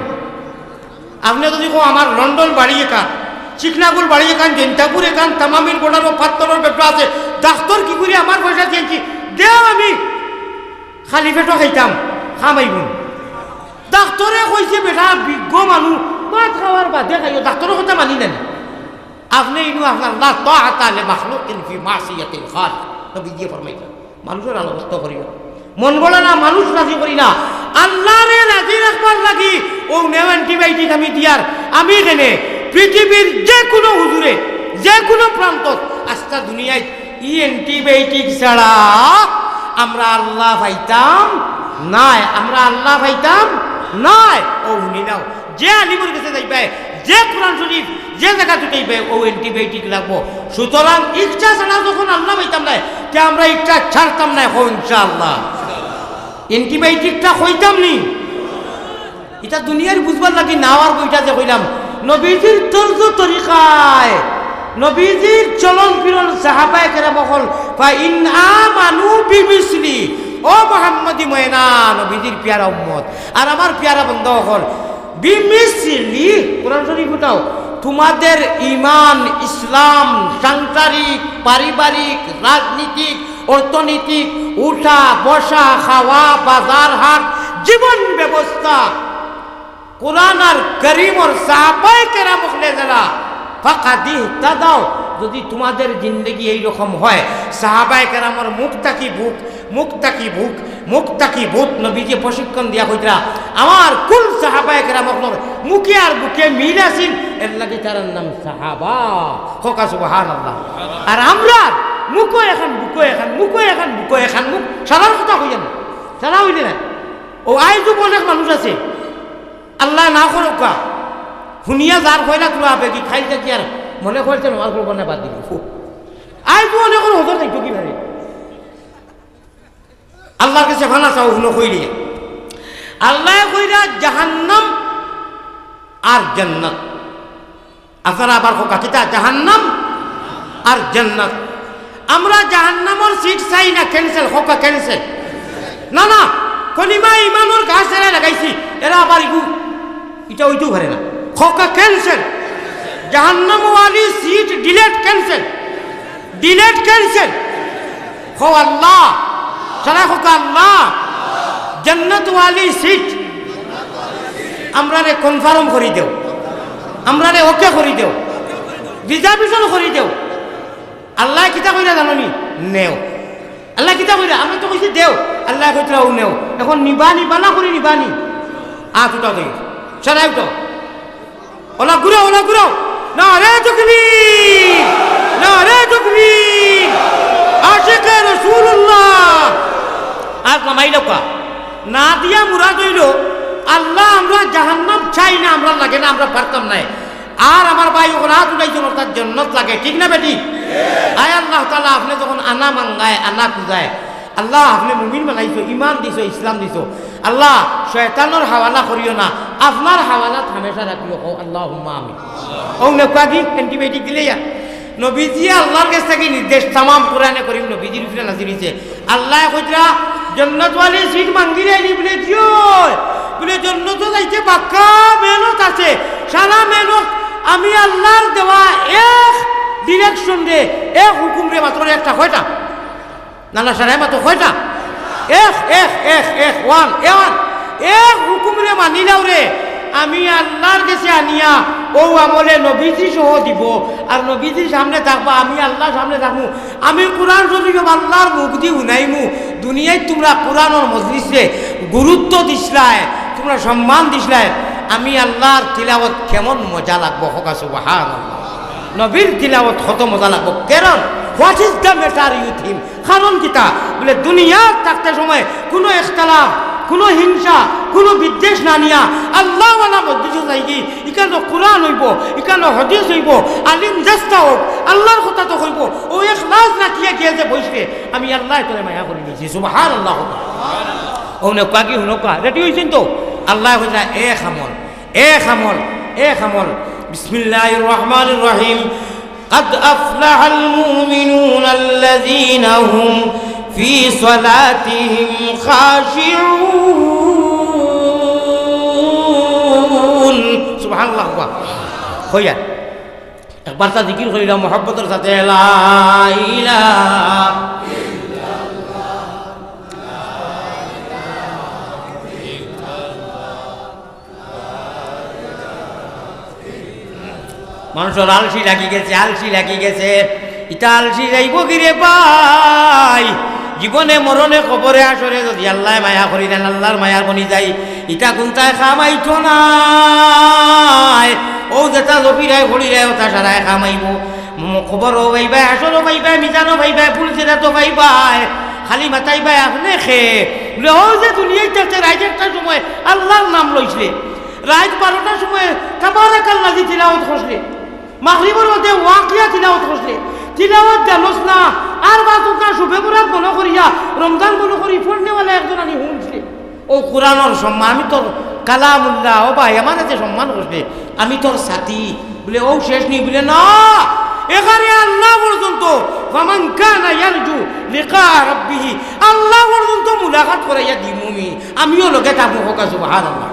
আপনে যদি কও, আমার লন্ডন বাড়ি এখান, চিকনাগুল বাড়ি এখান, জৈন্তাপুর এখান, তামামির গোড়ারও পাত্তরর ব্যবসা আছে, ডাক্তর কি করি আমার পয়সা দিয়েছি, দেও আমি খালি পেটো খাইতাম, কাম অইবো না। ডাক্তরে কইছে, বেটা, বিজ্ঞ মানুষ, ভাত খাওয়ার বাদে খাইও, ডাক্তরর কথা মানি না নি। আপনে ইনু আপনার লা তাআতা লি মাখলুকিন ফি মাসিয়াতিল খালিক। নবীজিয়ে ফরমাইছইন, মানুষর আলো নষ্ট করিও না। মন গড়া না, মানুষ রাজি করি না। আল্লাহরে রাজি রাখবার লাগি অউ নেও antibiotic আমি দিয়ার। আমি কেনে, পৃথিবীর যে কুনু হুজুরে, যে কুনু প্রান্তত, আস্তা দুনিয়াত ই antibiotic ছাড়া আমরা আল্লাহ পাইতাম নায়, আমরা আল্লাহ পাইতাম নায়। অউ হুনিলাও, যে আলিমর গেছে যাইবায়, যে কোরআন শরীফ, যে জাগাত উঠাইবায়, অউ antibiotic লাগবো। সুতরাং ইচ্ছা ছাড়া যখন আল্লাহ পাইতাম নায়, তে আমরা ইচ্ছা ছাড়তাম নায়, কও ইনশাআল্লাহ। Antibiotic টা কইতাম নি? ইটা দুনিয়ার বুঝবার লাগি নাওয়ার বইটা যে কইলাম, নবীজির তর্জ তরিকায়, নবীজির চলন ফিরন সাহাবায়ে কেরাম অকল, "ফা ইন আমানু বিমিসলি", ও মোহাম্মদী ময়না, নবীজির পিয়ারা উম্মত, আর আমার পিয়ারা বন্দা অকল, "বিমিসলি", কোরআন শরীফ উঠাও, তোমাদের ঈমান, ইসলাম, সাংসারিক, পারিবারিক, রাজনীতিক, অর্থনীতি, উঠা, বসা, খাওয়া, বাজার, হাট, জীবন ব্যবস্থা, কোরআন আর করিমর সাহাবায়ে কেরাম অকলে যারা, ফাকাদ ইহতাদাও, যদি তোমাদের জিন্দেগি এই রকম হয়, সাহাবায়ে কেরামর মুখ থাকি বুক, মুখ থাকি বুক, মুখ থাকি বুক, নবীজিয়ে প্রশিক্ষণ দিয়া কইতরা, আমার কুল সাহাবায়ে কেরাম অকলর মুখে আর বুকে মিল আছিল, এর লাগি তারার নাম সাহাবা। কউক্কা সুবহানাল্লাহ। আর আমরার মুখো এখান, বুকো এখান, মুখো এখান, বুকো এখান, মুখ সারার কথা কইয়া না, সারা অইলে না। অউ আইজও অনেক মানুষ আছে, আল্লায় না করউক্কা, হুনিয়া যার কইলা তুলা আবেগি খাইল থাকি আর মনে করছে নমাজ পড়বো না, বাদ দিল। আইজও অনেকর হজর যাইতো কি বারে। আল্লাহর কাছে ফানা চাও, হুনো কইলিয়া। আল্লায় কইরা জাহান্নাম আর জান্নাত। আপনারা আবার কউক্কা কিতা, জাহান্নাম আর জান্নাত। আমরা জাহান্নামর seat চাই না, cancel, কউক্কা cancel। না, না, কলিমা ইমানর গাছ এরা লাগাইছি, এরা আবার ইগু, ইটা অইতেও পারে না। কউক্কা cancel। জাহান্নামওয়ালি seat delete, cancel। Delete, cancel। কও আল্লাহ। সারা কউক্কা আল্লাহ। জান্নাতওয়ালি seat। আমরারে confirm করি দেও। আমরারে OK করি দেও। Reservation করি দেও। আল্লায় কিতা কইরা জানো নি? নেও। আল্লায় কিতা কইরা? আমরা তো কইছি দেও। আল্লায় কইতরা অউ নেও। এখন নিবা নি, বালা করি নিবা নি? আত উঠাও দেখি। সারায় উঠাও। অলা ঘুরাও, অলা ঘুরাও। নারে তাকবীর! নারে তাকবীর! আশিকে রাসূলুল্লাহ! আত নামাইলাউক্কা। না দিয়া মুরাদ অইলো, আল্লাহ, আমরা জাহান্নাম চাই না, আমরা লাগে না, আমরা পারতাম নায়। আর আমার ভাই অকল আত উঠাইছইন, অর্থাৎ জন্নত লাগে, ঠিক না বেটি? আয় আল্লাহ তাআলা, আপনে যখন আনা মাঙ্গায়, আনা খুজায়, আল্লাহ, আপনে মুমিন বানাইছো, ইমান দিছো, ইসলাম দিছো, আল্লাহ, শয়তানর হাওয়ালা করিও না, আপনার হাওয়ালাত হামেশা রাখিও, কও আল্লাহুম্মা আমিন। অউ নেউক্কা কি antibiotic দিলে ইয়া? নবীজিয়ে আল্লার গেছ থাকি নির্দেশ, তামাম কোরআনে করিম নবীজির উপরে নাজিল অইছে। আল্লায় কইতরা, জন্নতওয়ালি সিট মাঙ্গিলাইনি? বুলে, জি অয়। বুলে, জন্নতো যাইতে বাক্কা মেহনত আছে, সারা মেহনত আমি আল্লার দেওয়া এক direction রে, এক হুকুম রে, মাত্র একটা। কয়টা? না, না, সারায় মাতো কয়টা? এক, এক, এক, এক, one, এ one। এক হুকুমরে মানিলাও রে, আমি আল্লার গেছে আনিয়া অউ আমলে নবীজি সহ দিবো, আর নবীজির সামনে থাকবা, আমি আল্লার সামনে থাকমু। আমি কোরআন শরীফ আল্লার মুখদি হুনাইমু। দুনিয়াত তুমরা কোরআনর মজলিসরে গুরুত্ব দিছলায়, তুমরা সম্মান দিছলায়, আমি আল্লার তিলাওয়াত কেমন মজা লাগবো, কউক্কা সুবহানাল্লাহ। নবীর তিলাওয়াত কত মজা লাগবো। কারণ, what is the matter you think? কারণ কিতা? বুলে, দুনিয়াত থাকতে সময় কুনু ইখতিলাফ, কুনু হিংসা, কুনু বিদ্বেষ না নিয়া আল্লাওয়ালা মজলিসো যাইগি, ইকানো কোরআন অইবো, ইকানো হাদিস অইবো, আলিম যেস্তা অউক, আল্লার কথা তো কইবো, অউ এখলাস রাখিয়া গিয়া যে বইছে, আমি আল্লায় তোরে মায়া করিলিছি। সুবহানাল্লাহ। অউ নেউক্কা কি হুনউক্কা, রেডি অইছইন তো? আল্লায় কইতরা, এক আমল, এক আমল, এক আমল। বিসমিল্লাহির রহমানির রহিম। قد أفلح المؤمنون الذين هم في صلاتهم خاشعون। সুবহানাল্লাহ কউক্কা। কইয়া। একবার তা জিকির করিলাও মহব্বতর সাথে, লা ইলাহা। মানুষর আলসি লাগি গেছে, আলসি লাগি গেছে। ইতা আলসি যাইবো কি রে ভাই? জীবনে মরণে কবরে হাশরে যদি আল্লায় মায়া করি দেন, আল্লার মায়া বনি যাই, ইতা কুন্তায় কাম আইতো নায়। অউ যেতা জপিরায় পড়িরায়, অতা সারায় কাম আইবো। ম-, কবরও পাইবায়, হাশরও পাইবায়, মিজানও পাইবায়, পুলসিরাতও পাইবায়। খালি মাতাইবায়, আপনে কে? বুলে, অউ যে দুনিয়াত থাকতে রাইত একটার সময় আল্লার নাম লইছলে, রাইত বারোটার সময় তাবারাকাল্লাযী তিলাওয়াত করছলে, মাগরিবর মধ্যে ওয়াকিয়া তিলাওয়াত করছলে, তিলাওয়াত জানোস না, আর বাজুকা শবে বরাত মনো করিয়া, রমজান মনো করি, পড়নেওয়ালা একজন আনি হুনছলে। অউ কোরআনর সম্মান, আমি তোর কালামুল্লাহ, ও ভাই, আমারে যে সম্মান করছলে, আমি তোর সাথী। বুলে, অউ শেষ নি? বুলে, না, এখানে আল্লাহ পর্যন্ত, ফামান কানা ইয়ারজু লিকা রাব্বিহি, আল্লাহ পর্যন্ত মুলাকাত করাইয়া দিমু মি, আমিও লগে থাকমু, কউক্কা সুবহানাল্লাহ।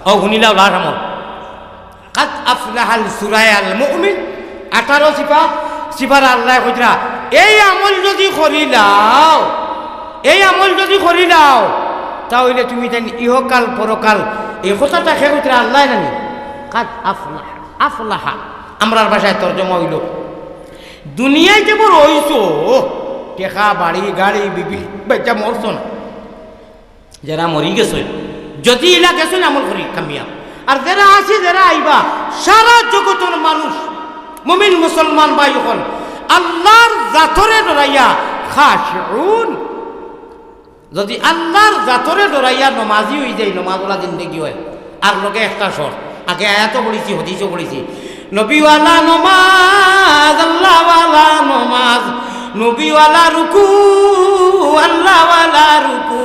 অউ হুনিলাও লাস্ট আমল। কাদ আফলাহাল সুরায় আল মুমিন, আঠারো সিফা, সিফার আল্লায় কইতরা, এই আমল যদি করিলাও, এই আমল যদি করিলাও, তা অইলে তুমি তাইন ইহকাল পরকাল, এই কথাটা কে কইতরা? আল্লায় নানি? কাদ আফলাহা, আফলাহা, আমরার ভাষায় তর্জমা অইলো, দুনিয়াত যে বড় অইছো, টেকা, বাড়ি, গাড়ি, বিবি, বাচ্চা, মরছো না, যেরা মরি গেছইন, যদি ইলা গেছইন আমল করি কামিয়াব। আর যেরা আছি, যেরা আইবা, সারা জগতর মানুষ, মুমিন মুসলমান ভাই অকল, আল্লার জাতরে ডরাইয়া খাশিউন। যদি আল্লার জাতরে ডরাইয়া নমাজি অই যাই, নমাজওয়ালা জিন্দেগি অয়, আর লগে একটা শর্ত, আগে আয়াতও পড়ছি, হাদিসও পড়ছি, নবীওয়ালা নমাজ, আল্লাহওয়ালা নমাজ, নবীওয়ালা রুকু, আল্লাহওয়ালা রুকু,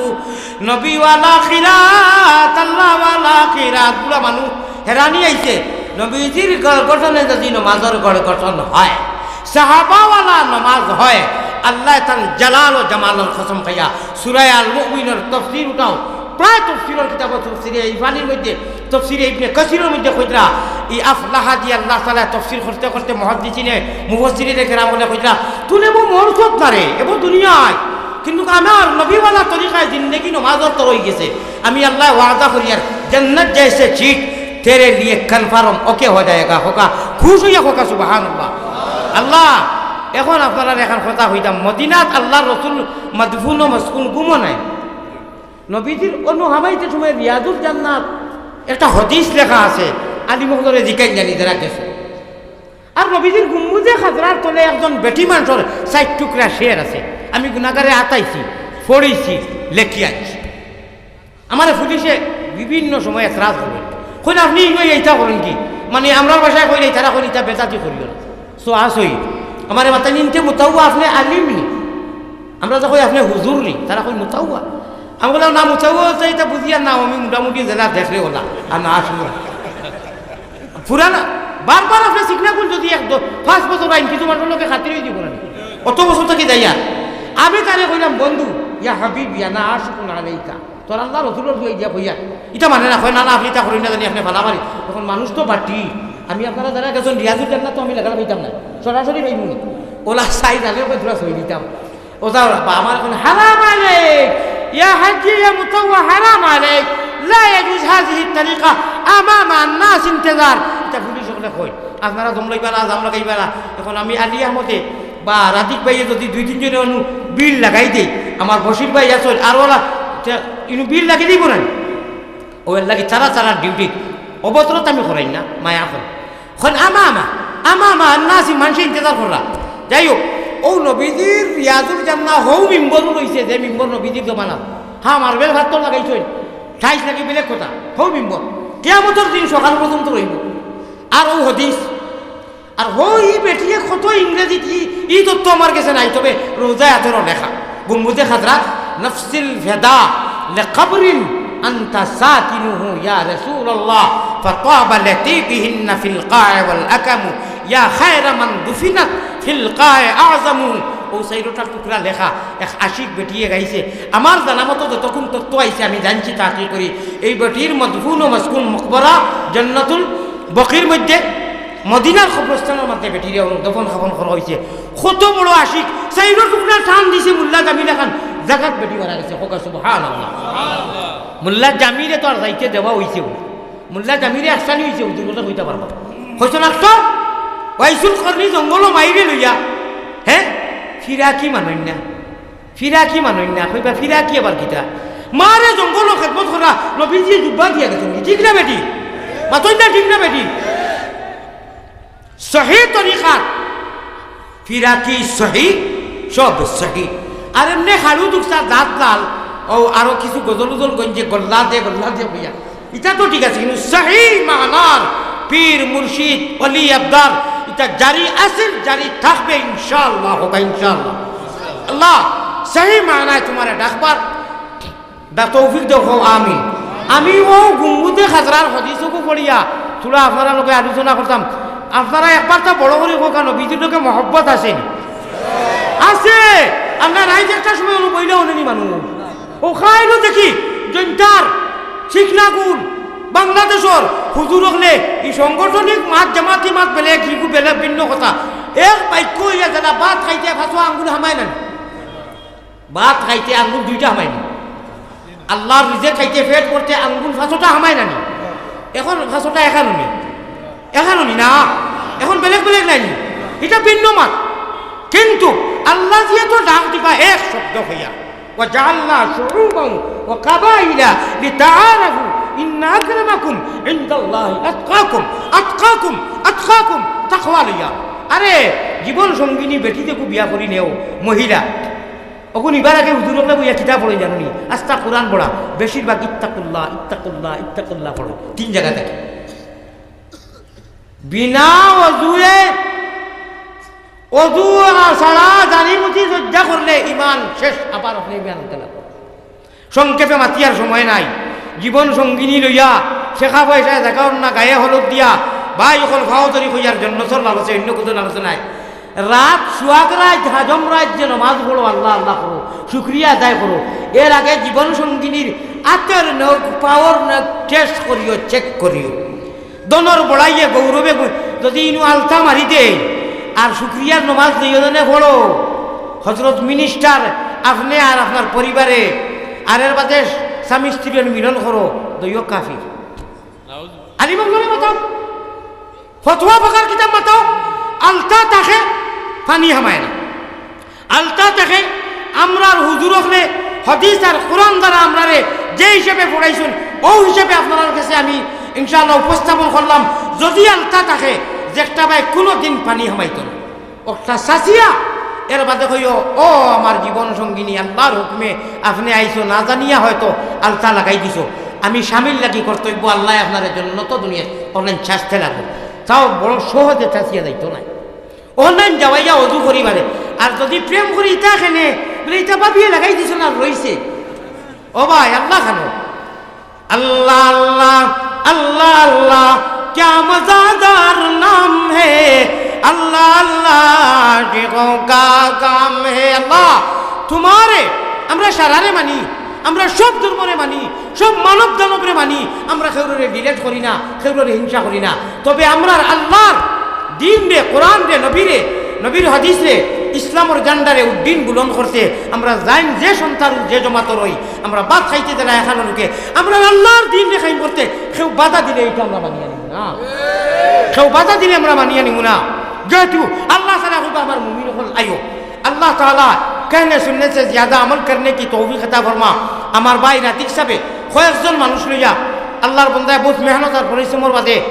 নবীওয়ালা কিরাত, আল্লাহওয়ালা কিরাত। বুড়া মানুষ হেরানি আইছে, নবীজির ঘর গঠনে যদি নমাজর ঘর গঠন হয়, সাহাবাওয়ালা নমাজ হয়, আল্লায় তান জালাল ও জামালর কসম খাইয়া সুরায় আল মুমিনর তফসির উঠাও, প্রায় তফসিরর কিতাবো, তফসিরে ইফানির মধ্যে, তফসিরে ইবনে কাসিরর মধ্যে কইতরা, ই আফলাহা দি আল্লাহ তাআলা তফসির করতে করতে মুহাদ্দিসিনে, মুফাসসিরিনে কেরামে কইতরা, তুই এবো মরছত না রে, এবো দুনিয়ায়, কিন্তু আমার নবীওয়ালা তরিকায় জিন্দেগি নমাজর তর অই গেছে। আমি আল্লায় ওয়াদা করিয়ার, জান্নাত জেসে সিট, তেরে লিয়ে কনফার্ম, ওকে হো যায়েগা, কউক্কা, খুশ অইয়া কউক্কা সুবহানাল্লাহ। আল্লাহ, এখন আপনারারে একখান কথা কইতাম, মদিনাত আল্লার রসুল মদফুন ও মসকুন, ঘুমো নাই। নবীজির অনো হামাইতে সময় রিয়াজুল জান্নাত একটা হাদিস লেখা আছে, আলিম অকলরে জিকাইন জানি যারা গেছে। আর নবীজির গুম্বুজে খাজরার তলে একজন বেটি মানষর চাইর টুকরা শের আছে। আমি গুনাগারে আতাইছি। পড়ছি, লেখি আনছি। আমারে পুলিশে বিভিন্ন সময় এতরাজ করইন, কইন, "আপনে ইনো ইটা করইন কি?" মানে, আমরার ভাষায় কইলে তারা কইন, "ইটা বেদাতি করিও না।" সো আসই, আমারে মাতাইন, "ইনতে মুতাওয়া, আপনে আলিম নি?" আমরা তো কই, "আপনে হুজুর নি?" তারা কইন, "মুতাওয়া।" আমি কইলাম, "না, মুতাওয়া তো ইটা বুঝিয়ার না, আমি মোটামুটি যেলা দেখরে ওলা, আর না আসলে পুরানা।" বারবার আপনে চিকনা কুল যদি এক দ-, পাঁচ বছর আইন, কিছু মানুষর লগে খাতির অই দিব না নি? অত বছর থাকি যাইয়ার। আমি তারে কইলাম, "বন্ধু, ইয়া হাবিব, ইয়া না আশিকুন আলাইকা।" তোর আল্লাহ রসুলর দুয়াই দিয়া কইয়া, ইটা মানে না, কয়, "না, না, আপনে ইটা করইন না জানি, আপনে ফালা মারি।" তখন মানুষ তো বাটি, আমি আপনারা যারা গেছেন রিয়াজুল জান্নাত তো আমি লেখা পাইতাম না, সরাসরি পাইমু নি। ওলা সাইজ আলে কই তোরা সই দিতাম। ও যাও, বা আমার এখন হারাম আলাইক, ইয়া হাজি, ইয়া মুতাওয়া, হারাম আলাইক, লা ইয়াজুজ হাযিহি তারিকা আমামা নাস ইন্তেজার। ইটা পুলিশ অকলে কয়, আপনারা জমলাইবা না, জাম লাগাইবা না। এখন আমি আলী আহমদে বা রাদিক ভাইয়ে যদি দুই তিনজনে অনু বিল লাগাই দেই, আমার বশির ভাই আছইন, আর ওলা, তে ইনু বিল লাগি দিব না। ও এর লাগি তারা তারার ডিউটি, অভদ্রতা আমি করাই না, মায়া কর। এখন আমামা, আমামা নাসি মানষে ইন্তেজার কররা। যাই হোক, ও নবীজির রিয়াজুল জান্নাহ হউ মিম্বরও রইছে, যে মিম্বর নবীজির জমানা। হ্যাঁ, মার্বেল পাথর লাগাইছইন, টাইলস লাগি বেলেগ কথা, হউ মিম্বর। কিয়ামতর দিন সকাল পর্যন্ত রইব। আর ও হাদিস, আর হো, ই বেটিয়ে কত ইংরেজিত ই, ই তথ্য আমার গেছে নাই, তবে রোজায় আতরও লেখা। গুম্বুজে খাজরা, "নাফসিল ফেদা লিকাবরিন আনতা সাকিনুহু ইয়া রাসূলুল্লাহ, ফাতাবা লাতিবিহিন্না ফিল কায়ে ওয়াল আকামু, ইয়া খায়রা মান দুফিনাত ফিল কায়ে আযমু।" ও চাইরোটা টুকরা লেখা, এক আশিক বেটিয়ে গাইছে। আমার জানা মতো যতক্ষণ তথ্য আইছে আমি জানছি, তাহকিক করি। এই বেটির মদফুন ও মসকুন মকবরা জান্নাতুল বকির মধ্যে মদিনার কবরস্থানর মধ্যে বেটিরে দফন খাফন করা অইছে। কত বড় আশিক, চাইরো টুকরা টান দিছে মোল্লা জামিল খান, জাগাত বেটি মারা গেছে। কউক্কা সুবহানাল্লাহ। মোল্লা জামিরে তো আর যাইতে দেওয়া অইছে। মোল্লা জামিরে আসানি অইছে, হুজুর কথা কইতা পারবা। কইছো না তো? ওয়াইসুল করনি জঙ্গলো মাইরে লইয়া, হ্যাঁ? ফিরাকি মানইন না। ফিরাকি মানইন না, কইবা ফিরাকি আবার কিতা? মারে জঙ্গলো খেদমত করা, নবীজি জুব্বা দিয়া গেছইন, ঠিক না বেটি? মাতইন না, ঠিক না বেটি? সহি তরিকাত ফিরাকি সহি, সব সহি। আর এমনে খাড়ু দুকসা দাঁত লাল, ও আরো কিছু গজল উজল গঞ্জে গল্লা দে, গল্লা দে কইয়া। ইটা তো ঠিক আছে, কিন্তু সহি মানার পীর, মুর্শিদ, অলি, আবদাল, ইটা জারি আছিল, জারি থাকবে ইনশাআল্লাহ, কউক্কা ইনশাআল্লাহ। আল্লাহ সহি মানায় তোমারে ডাকবার দা তৌফিক দেও, কও আমিন। আমি ও গুম্বুজে খাজরার হাদিসগু পড়িয়া থুড়া আপনারার লগে আলোচনা করতাম। আপনারা একবার তা বড় করি কউক্কা, নবীজির লগে মহব্বত আছে নি? আছে। আমরা রাইত একটার সময় অনু বইলা অনে নি মানুষ। ও খাইলো দেখি, জৈন্তার, শিখনাগুল, বাংলাদেশর হুজুর অকলে ই সাংগঠনিক মাত, জামাতি মাত বেলেগ, হিগু বেলেগ ভিন্ন কথা। এক বাক্য অইয়া যারা ভাত খাইতে পাঁচো আঙ্গুল হামায় না নি? ভাত খাইতে আঙ্গুল দুইটা হামায় নি? আল্লাহর রিজেক খাইতে পেট ভরতে আঙ্গুল পাঁচোটা হামায় না নি? এখন পাঁচোটা এখানো নি? এখানো নি না? এখন বেলেগ বেলেগ নাই নি? ইটা ভিন্ন মাত। কিন্তু আল্লাহ যেহেতু ডাক দিবা এক শব্দ কইয়া, "ওয়া জাআলনা শুউবান ওয়া কাবাইলা লিতাআরাফু, ইন্না আকরামাকুম ইনদাল্লাহি আতকাকুম, আতকাকুম, আতকাকুম", তাকওয়া লইয়া। আরে, জীবন সঙ্গিনী বেটি দেখু বিয়া করি নেও, মহিলা। অখন ইবার আগে হুজুর অকলে বইয়া কিতা পড়ইন জানো নি? আস্তা কোরআন পড়া, বেশিরভাগ ইত্তাকুল্লাহ, ইত্তাকুল্লাহ, ইত্তাকুল্লাহ পড়ো, তিন জাগা থাকি। বিনা অজুয়ে, অজু ছাড়া জানি বুঝি সজ্জা করলে ইমান শেষ, আবার আপনে ইমান আনতে লাগবো। সংক্ষেপে মাতিয়ার সময় নাই। জীবন সঙ্গিনী লইয়া, টেকা পয়সায় জাগা অর না, গায়ে হলুদ দিয়া, ভাই অকল ফাও ধরি কইয়ার জন্নতর লালসে, অন্য কুনু লালসে নাই। রাত, সুহাগ রাত, হাজম রাত যে নমাজ পড়ো, আল্লাহ আল্লাহ করো, শুকরিয়া আদায় করো। এর আগে জীবন সঙ্গিনীর আতর নখ, পাওর নখ টেস্ট করিও, চেক করিও। ধনর বড়াইয়ে গৌরবে গু-, যদি ইনু আলতা মারি দেয় আর শুকরিয়ার নমাজ দুইজনে পড়ো, হজরত মিনিস্টার, আপনে আর আপনার পরিবারে, আর এর বাদে স্বামী স্ত্রীর মিলন করো, দুইও কাফির। আলিম আমলরে মাতাও, ফতোয়া ফকার কিতাব মাতাও, আলতা থাকে, পানি হামায় না। আলতা থাকে, আমরার হুজুর অকলে হাদিস আর কোরআন দ্বারা আমরারে যে হিসাবে পড়াইছইন, ও হিসাবে আপনারার কাছে আমি ইনশাআল্লাহ উপস্থাপন করলাম। যদি আলতা থাকে, যে একটা বায় কুনু দিন পানি হামাইতো না। অর্থাৎ চাচিয়া এর বাদে কইও, "ও আমার জীবন সঙ্গিনী, আল্লাহর হুকুমে আপনে আইছো, না জানিয়া হয়তো আলতা লাগাই দিছো। আমি স্বামীর লাগি কর্তব্য, আল্লায় আপনারে জন্নত দুনিয়াত অনলাইন শাস্তে লাগবো।" তাও বড় সহজে চাচিয়া যাইতো নায়। অনলাইন যাওয়াইয়া অজু করি বারে। আর যদি প্রেম করি, ইতা কেনে? বলে, "ইতা ভাবিয়ে লাগাই দিছো না, রইছে।" ও ভাই, আল্লাহ খানো। আল্লাহ, আল্লাহ, আল্লাহ, আল্লাহ, ক্যা মজাদার নাম হে। আল্লাহ, আল্লাহ, আশিকোঁ কা কাম হে। আল্লাহ, তুমারে, আমরা সারারে মানি, আমরা সব ধর্মরে মানি, সব মানব দানবরে মানি, আমরা কেউরে ডিলেট করি না, কেউরে হিংসা করি না। তবে আমরার আল্লাহর দিনরে, কোরআনরে, নবীরে, নবীর হাদিসরে, ইসলামর ঝান্ডারে উড্ডীন বুলন্দ করতে আমরা যাইন যে সন্তান, যে জমাতর অই, আমরা ভাত খাইতে দিলা এখানো লোকে, আমরা আল্লাহর দিনরে কায়েম করতে কেউ বাধা দিলে ইটা আমরা মানিয়া নিমু না। কেউ বাধা দিলে আমরা মানিয়া নিমু না। যেহেতু আল্লাহ তাআলা কইবা, "আমার মুমিন অকল আইও।" আল্লাহ তাআলা কহনে সুননে সে জিয়াদা আমল করনে কি তৌফিক আতা ফরমা। আমার ভাই নাতিক সাবে কয়েকজন মানুষ লইয়া আল্লাহর বন্দায় বউত মেহনত আর পরিশ্রমর বাদে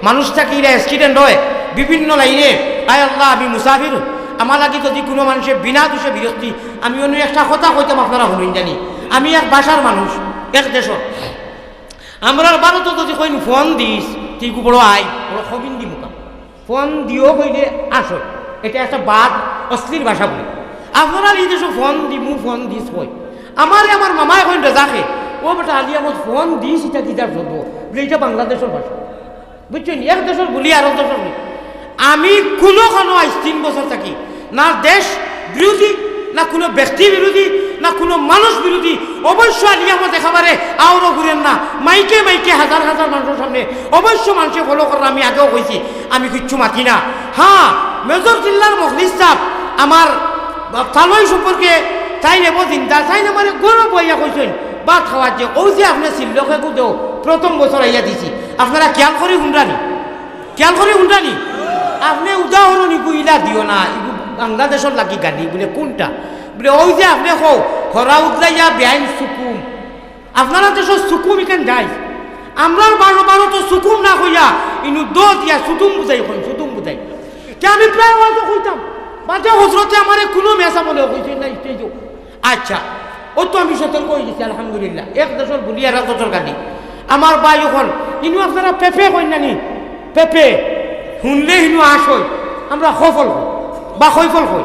মানুষ থাকি ইলা accident অয় বিভিন্ন লাইনে। আয় আল্লাহ, আমি মুসাফির, আমার লাগি যদি কুনু মানষে বিনা দোষে বিরক্তি, আমি অন্য একটা কথা কইতাম, আপনারা হুনইন জানি। আমি এক ভাষার মানুষ, এক দেশর। আমরার ভারতো যদি কইন ফোন দিস, তে ইগু বড় আই, বড় কবিন্দি মুখা। ফোন দিও কইলে আসো, এটা একটা বাদ, অশ্লীল ভাষা বলে। আপনারার ই দেশো ফোন দিমু, ফোন দিস কই। আমারে আমার মামায় কইন রেজাকে, "ও বেটা আলী আহমদ, ফোন দিস, ইটা কিতার শব্দ?" বলে, "ইটা বাংলাদেশর ভাষা।" বুঝছইন? এক দেশর বুলি আরক দেশর বুলি। আমি কুনুখানো আইজ তিন বছর থাকি না দেশ বিরোধী, না কুনু ব্যক্তি বিরোধী, না কুনু মানুষ বিরোধী। অবশ্য আলী আহমদ একেবারে আওরো ঘুরের না, মাইকে মাইকে হাজার হাজার মানষর সামনে অবশ্য মানষে follow কররা। আমি আগেও কইছি, আমি কিচ্ছু মাতি না। হ্যাঁ, মেজর জিল্লার মখলিস সাব আমার তালই সম্পর্কে তাইন এবো জিন্দা, তাইন আমারে গৌরব অইয়া কইছইন, ভাত খাওয়ার যে, "অউ যে আপনে সিল্লকে গু দেও, প্রথম বছর আইয়া দিছি।" আপনারা খিয়াল করি হুনরা নি? খিয়াল করি হুনরা নি? আপনে উদাহরণ ইগু ইলা দিও না, ইগু বাংলাদেশর লাগি গালি, বলে, "কুনটা?" বলে, "অউ যে আপনে কও, হরা উদলাইয়া বেআইন সুকুম।" আপনারা দেশো সুকুম ইখান যাইজ। আমরার বারো বারো তো সুকুম না কইয়া, ইনু দ দিয়া সুতুম বুঝাই কইন, সুতুম বুঝাই। তে আমি প্রায় ওয়াজো কইতাম, বাদে হজরতে আমারে কুনু মেসা বলে কইছইন না, stage-ও। আচ্ছা, অউ তো আমি সতর্ক অইগেছি, আলহামদুলিল্লাহ। এক দেশর বুলি আর এক দেশর গালি। আমার ভাই অখন, ইনু আপনারা পেঁপে কইন না নি? পেঁপে। হুনলে ইনু আশ অয়, আমরা খফল কই, বা খৈফল কই।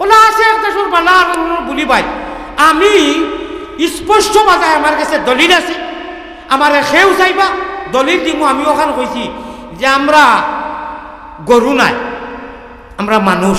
অলা আছে এক দেশর বালা আর অন্যর বুলি ভাই। আমি স্পষ্ট ভাষায় আমার গেছে দলিল আছে, আমারে কেউ চাইবা, দলিল দিমু। আমি অখান কইছি যে আমরা গরু নায়, আমরা মানুষ,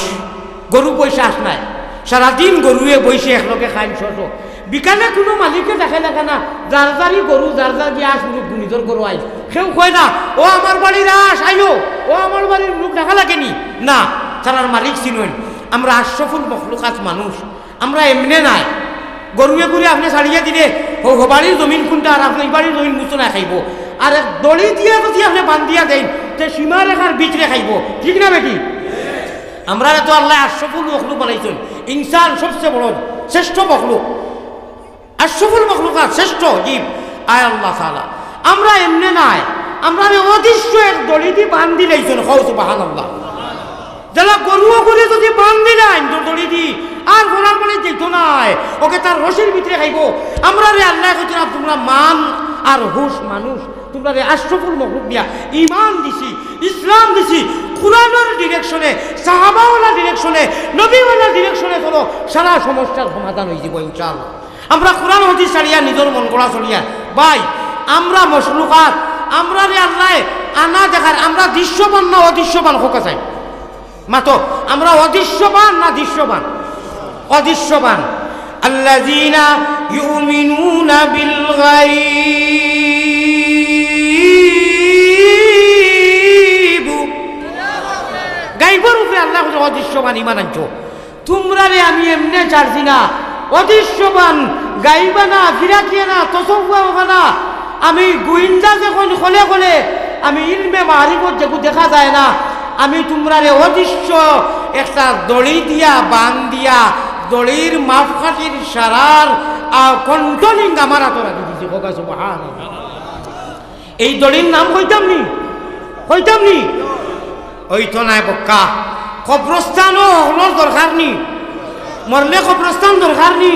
গরু বইছে আশ নায়। সারাদিন গরুয়ে বইছে একলগে খাইন শশ। বিকালে কুনু মালিকে দেখে না কেনা, যার যারই গরু, যার যার গিয়া আশ উঠুক, নিজর গরু আইজ। কেউ কয় না, "ও আমার বাড়ির আশ, আইও, ও আমার বাড়ির উঠুক", ডাকা লাগে নি? না, তারার মালিক চিনইন। আমরা আশরাফুল মখলুকাত মানুষ, আমরা এমনে নায়। গরুয়ে গরু আপনে ছাড়িয়া দিলে, ও, ও বাড়ির জমিন কুনটা আর আপনার বাড়ির জমিন মুছো না খাইবো। আর এক দড়ি দিয়া যদি আপনে বান্ধিয়া দেইন, তে সীমারেখার ভিতরে খাইবো। ঠিক না বেটি? আমরারে তো আল্লায় আশরাফুল মখলুক বানাইছইন। ইনসান সবচে বড়, শ্রেষ্ঠ মখলুক। আশরাফুল মখলুকাত, শ্রেষ্ঠ জীব। আয় আল্লাহ তাআলা, আমরা এমনে নায়, আমরারে অদৃশ্য এক দড়ি দি বান্ধিলাইছইন। কও সুবহানাল্লাহ। যেলা গরু অগুরে যদি বান্ধিলাইন দ-, দড়ি দি, আর ঘোড়ার বাড়ি যাইতো নায়, ওকে তার রশির ভিতরে খাইবো। আমরারে আল্লায় কইছইন, "তুমরা মান আর হুশ মানুষ, তুমরারে আশরাফুল মখলুক দিয়া ইমান দিছি, ইসলাম দিছি, কোরআনর direction-এ, সাহাবাওয়ালা direction-এ, নবীওয়ালা direction-এ চলো, সারা সমস্যার সমাধান অইযিবো ইনশাআল্লাহ।" আমরা কোরআন হাদিস ছাড়িয়া নিজর মন গড়া চলিয়া, ভাই, আমরা মখলুকাত, আমরারে আল্লায় আনা দেখার, আমরা দৃশ্যমান না অদৃশ্যমান? কউক্কা চাই। মাতো, আমরা অদৃশ্যমান না দৃশ্যমান? অদৃশ্যমান। আল্লাযীনা ইউমিনুনা বিল গায়ব। গায়বর উপরে আল্লায় কইছইন অদৃশ্যমান, ইমান আনছো। তুমরারে আমি এমনে ছাড়ছি না, অদৃশ্যমান, গাইবানা, ফিরাকিয়ানা, তসব্বুফানা, আমি গুইন্দা যেখন খোলে খোলে, আমি ইলমে মারিফত যেগু দেখা যায় না, আমি তুমরারে অদৃশ্য একটা দড়ি দিয়া বান্ধিয়া, দড়ির মাপকাঠির সারার, আ, controlling আমার আতো রাখি দিছি। কউক্কা সুবহানাল্লাহ। এই দড়ির নাম কইতাম নি? কইতাম নি? অইতো নায় বক্কা। কবরস্থানও হকলর দরকার নি? মরলে কবরস্থান দরকার নি?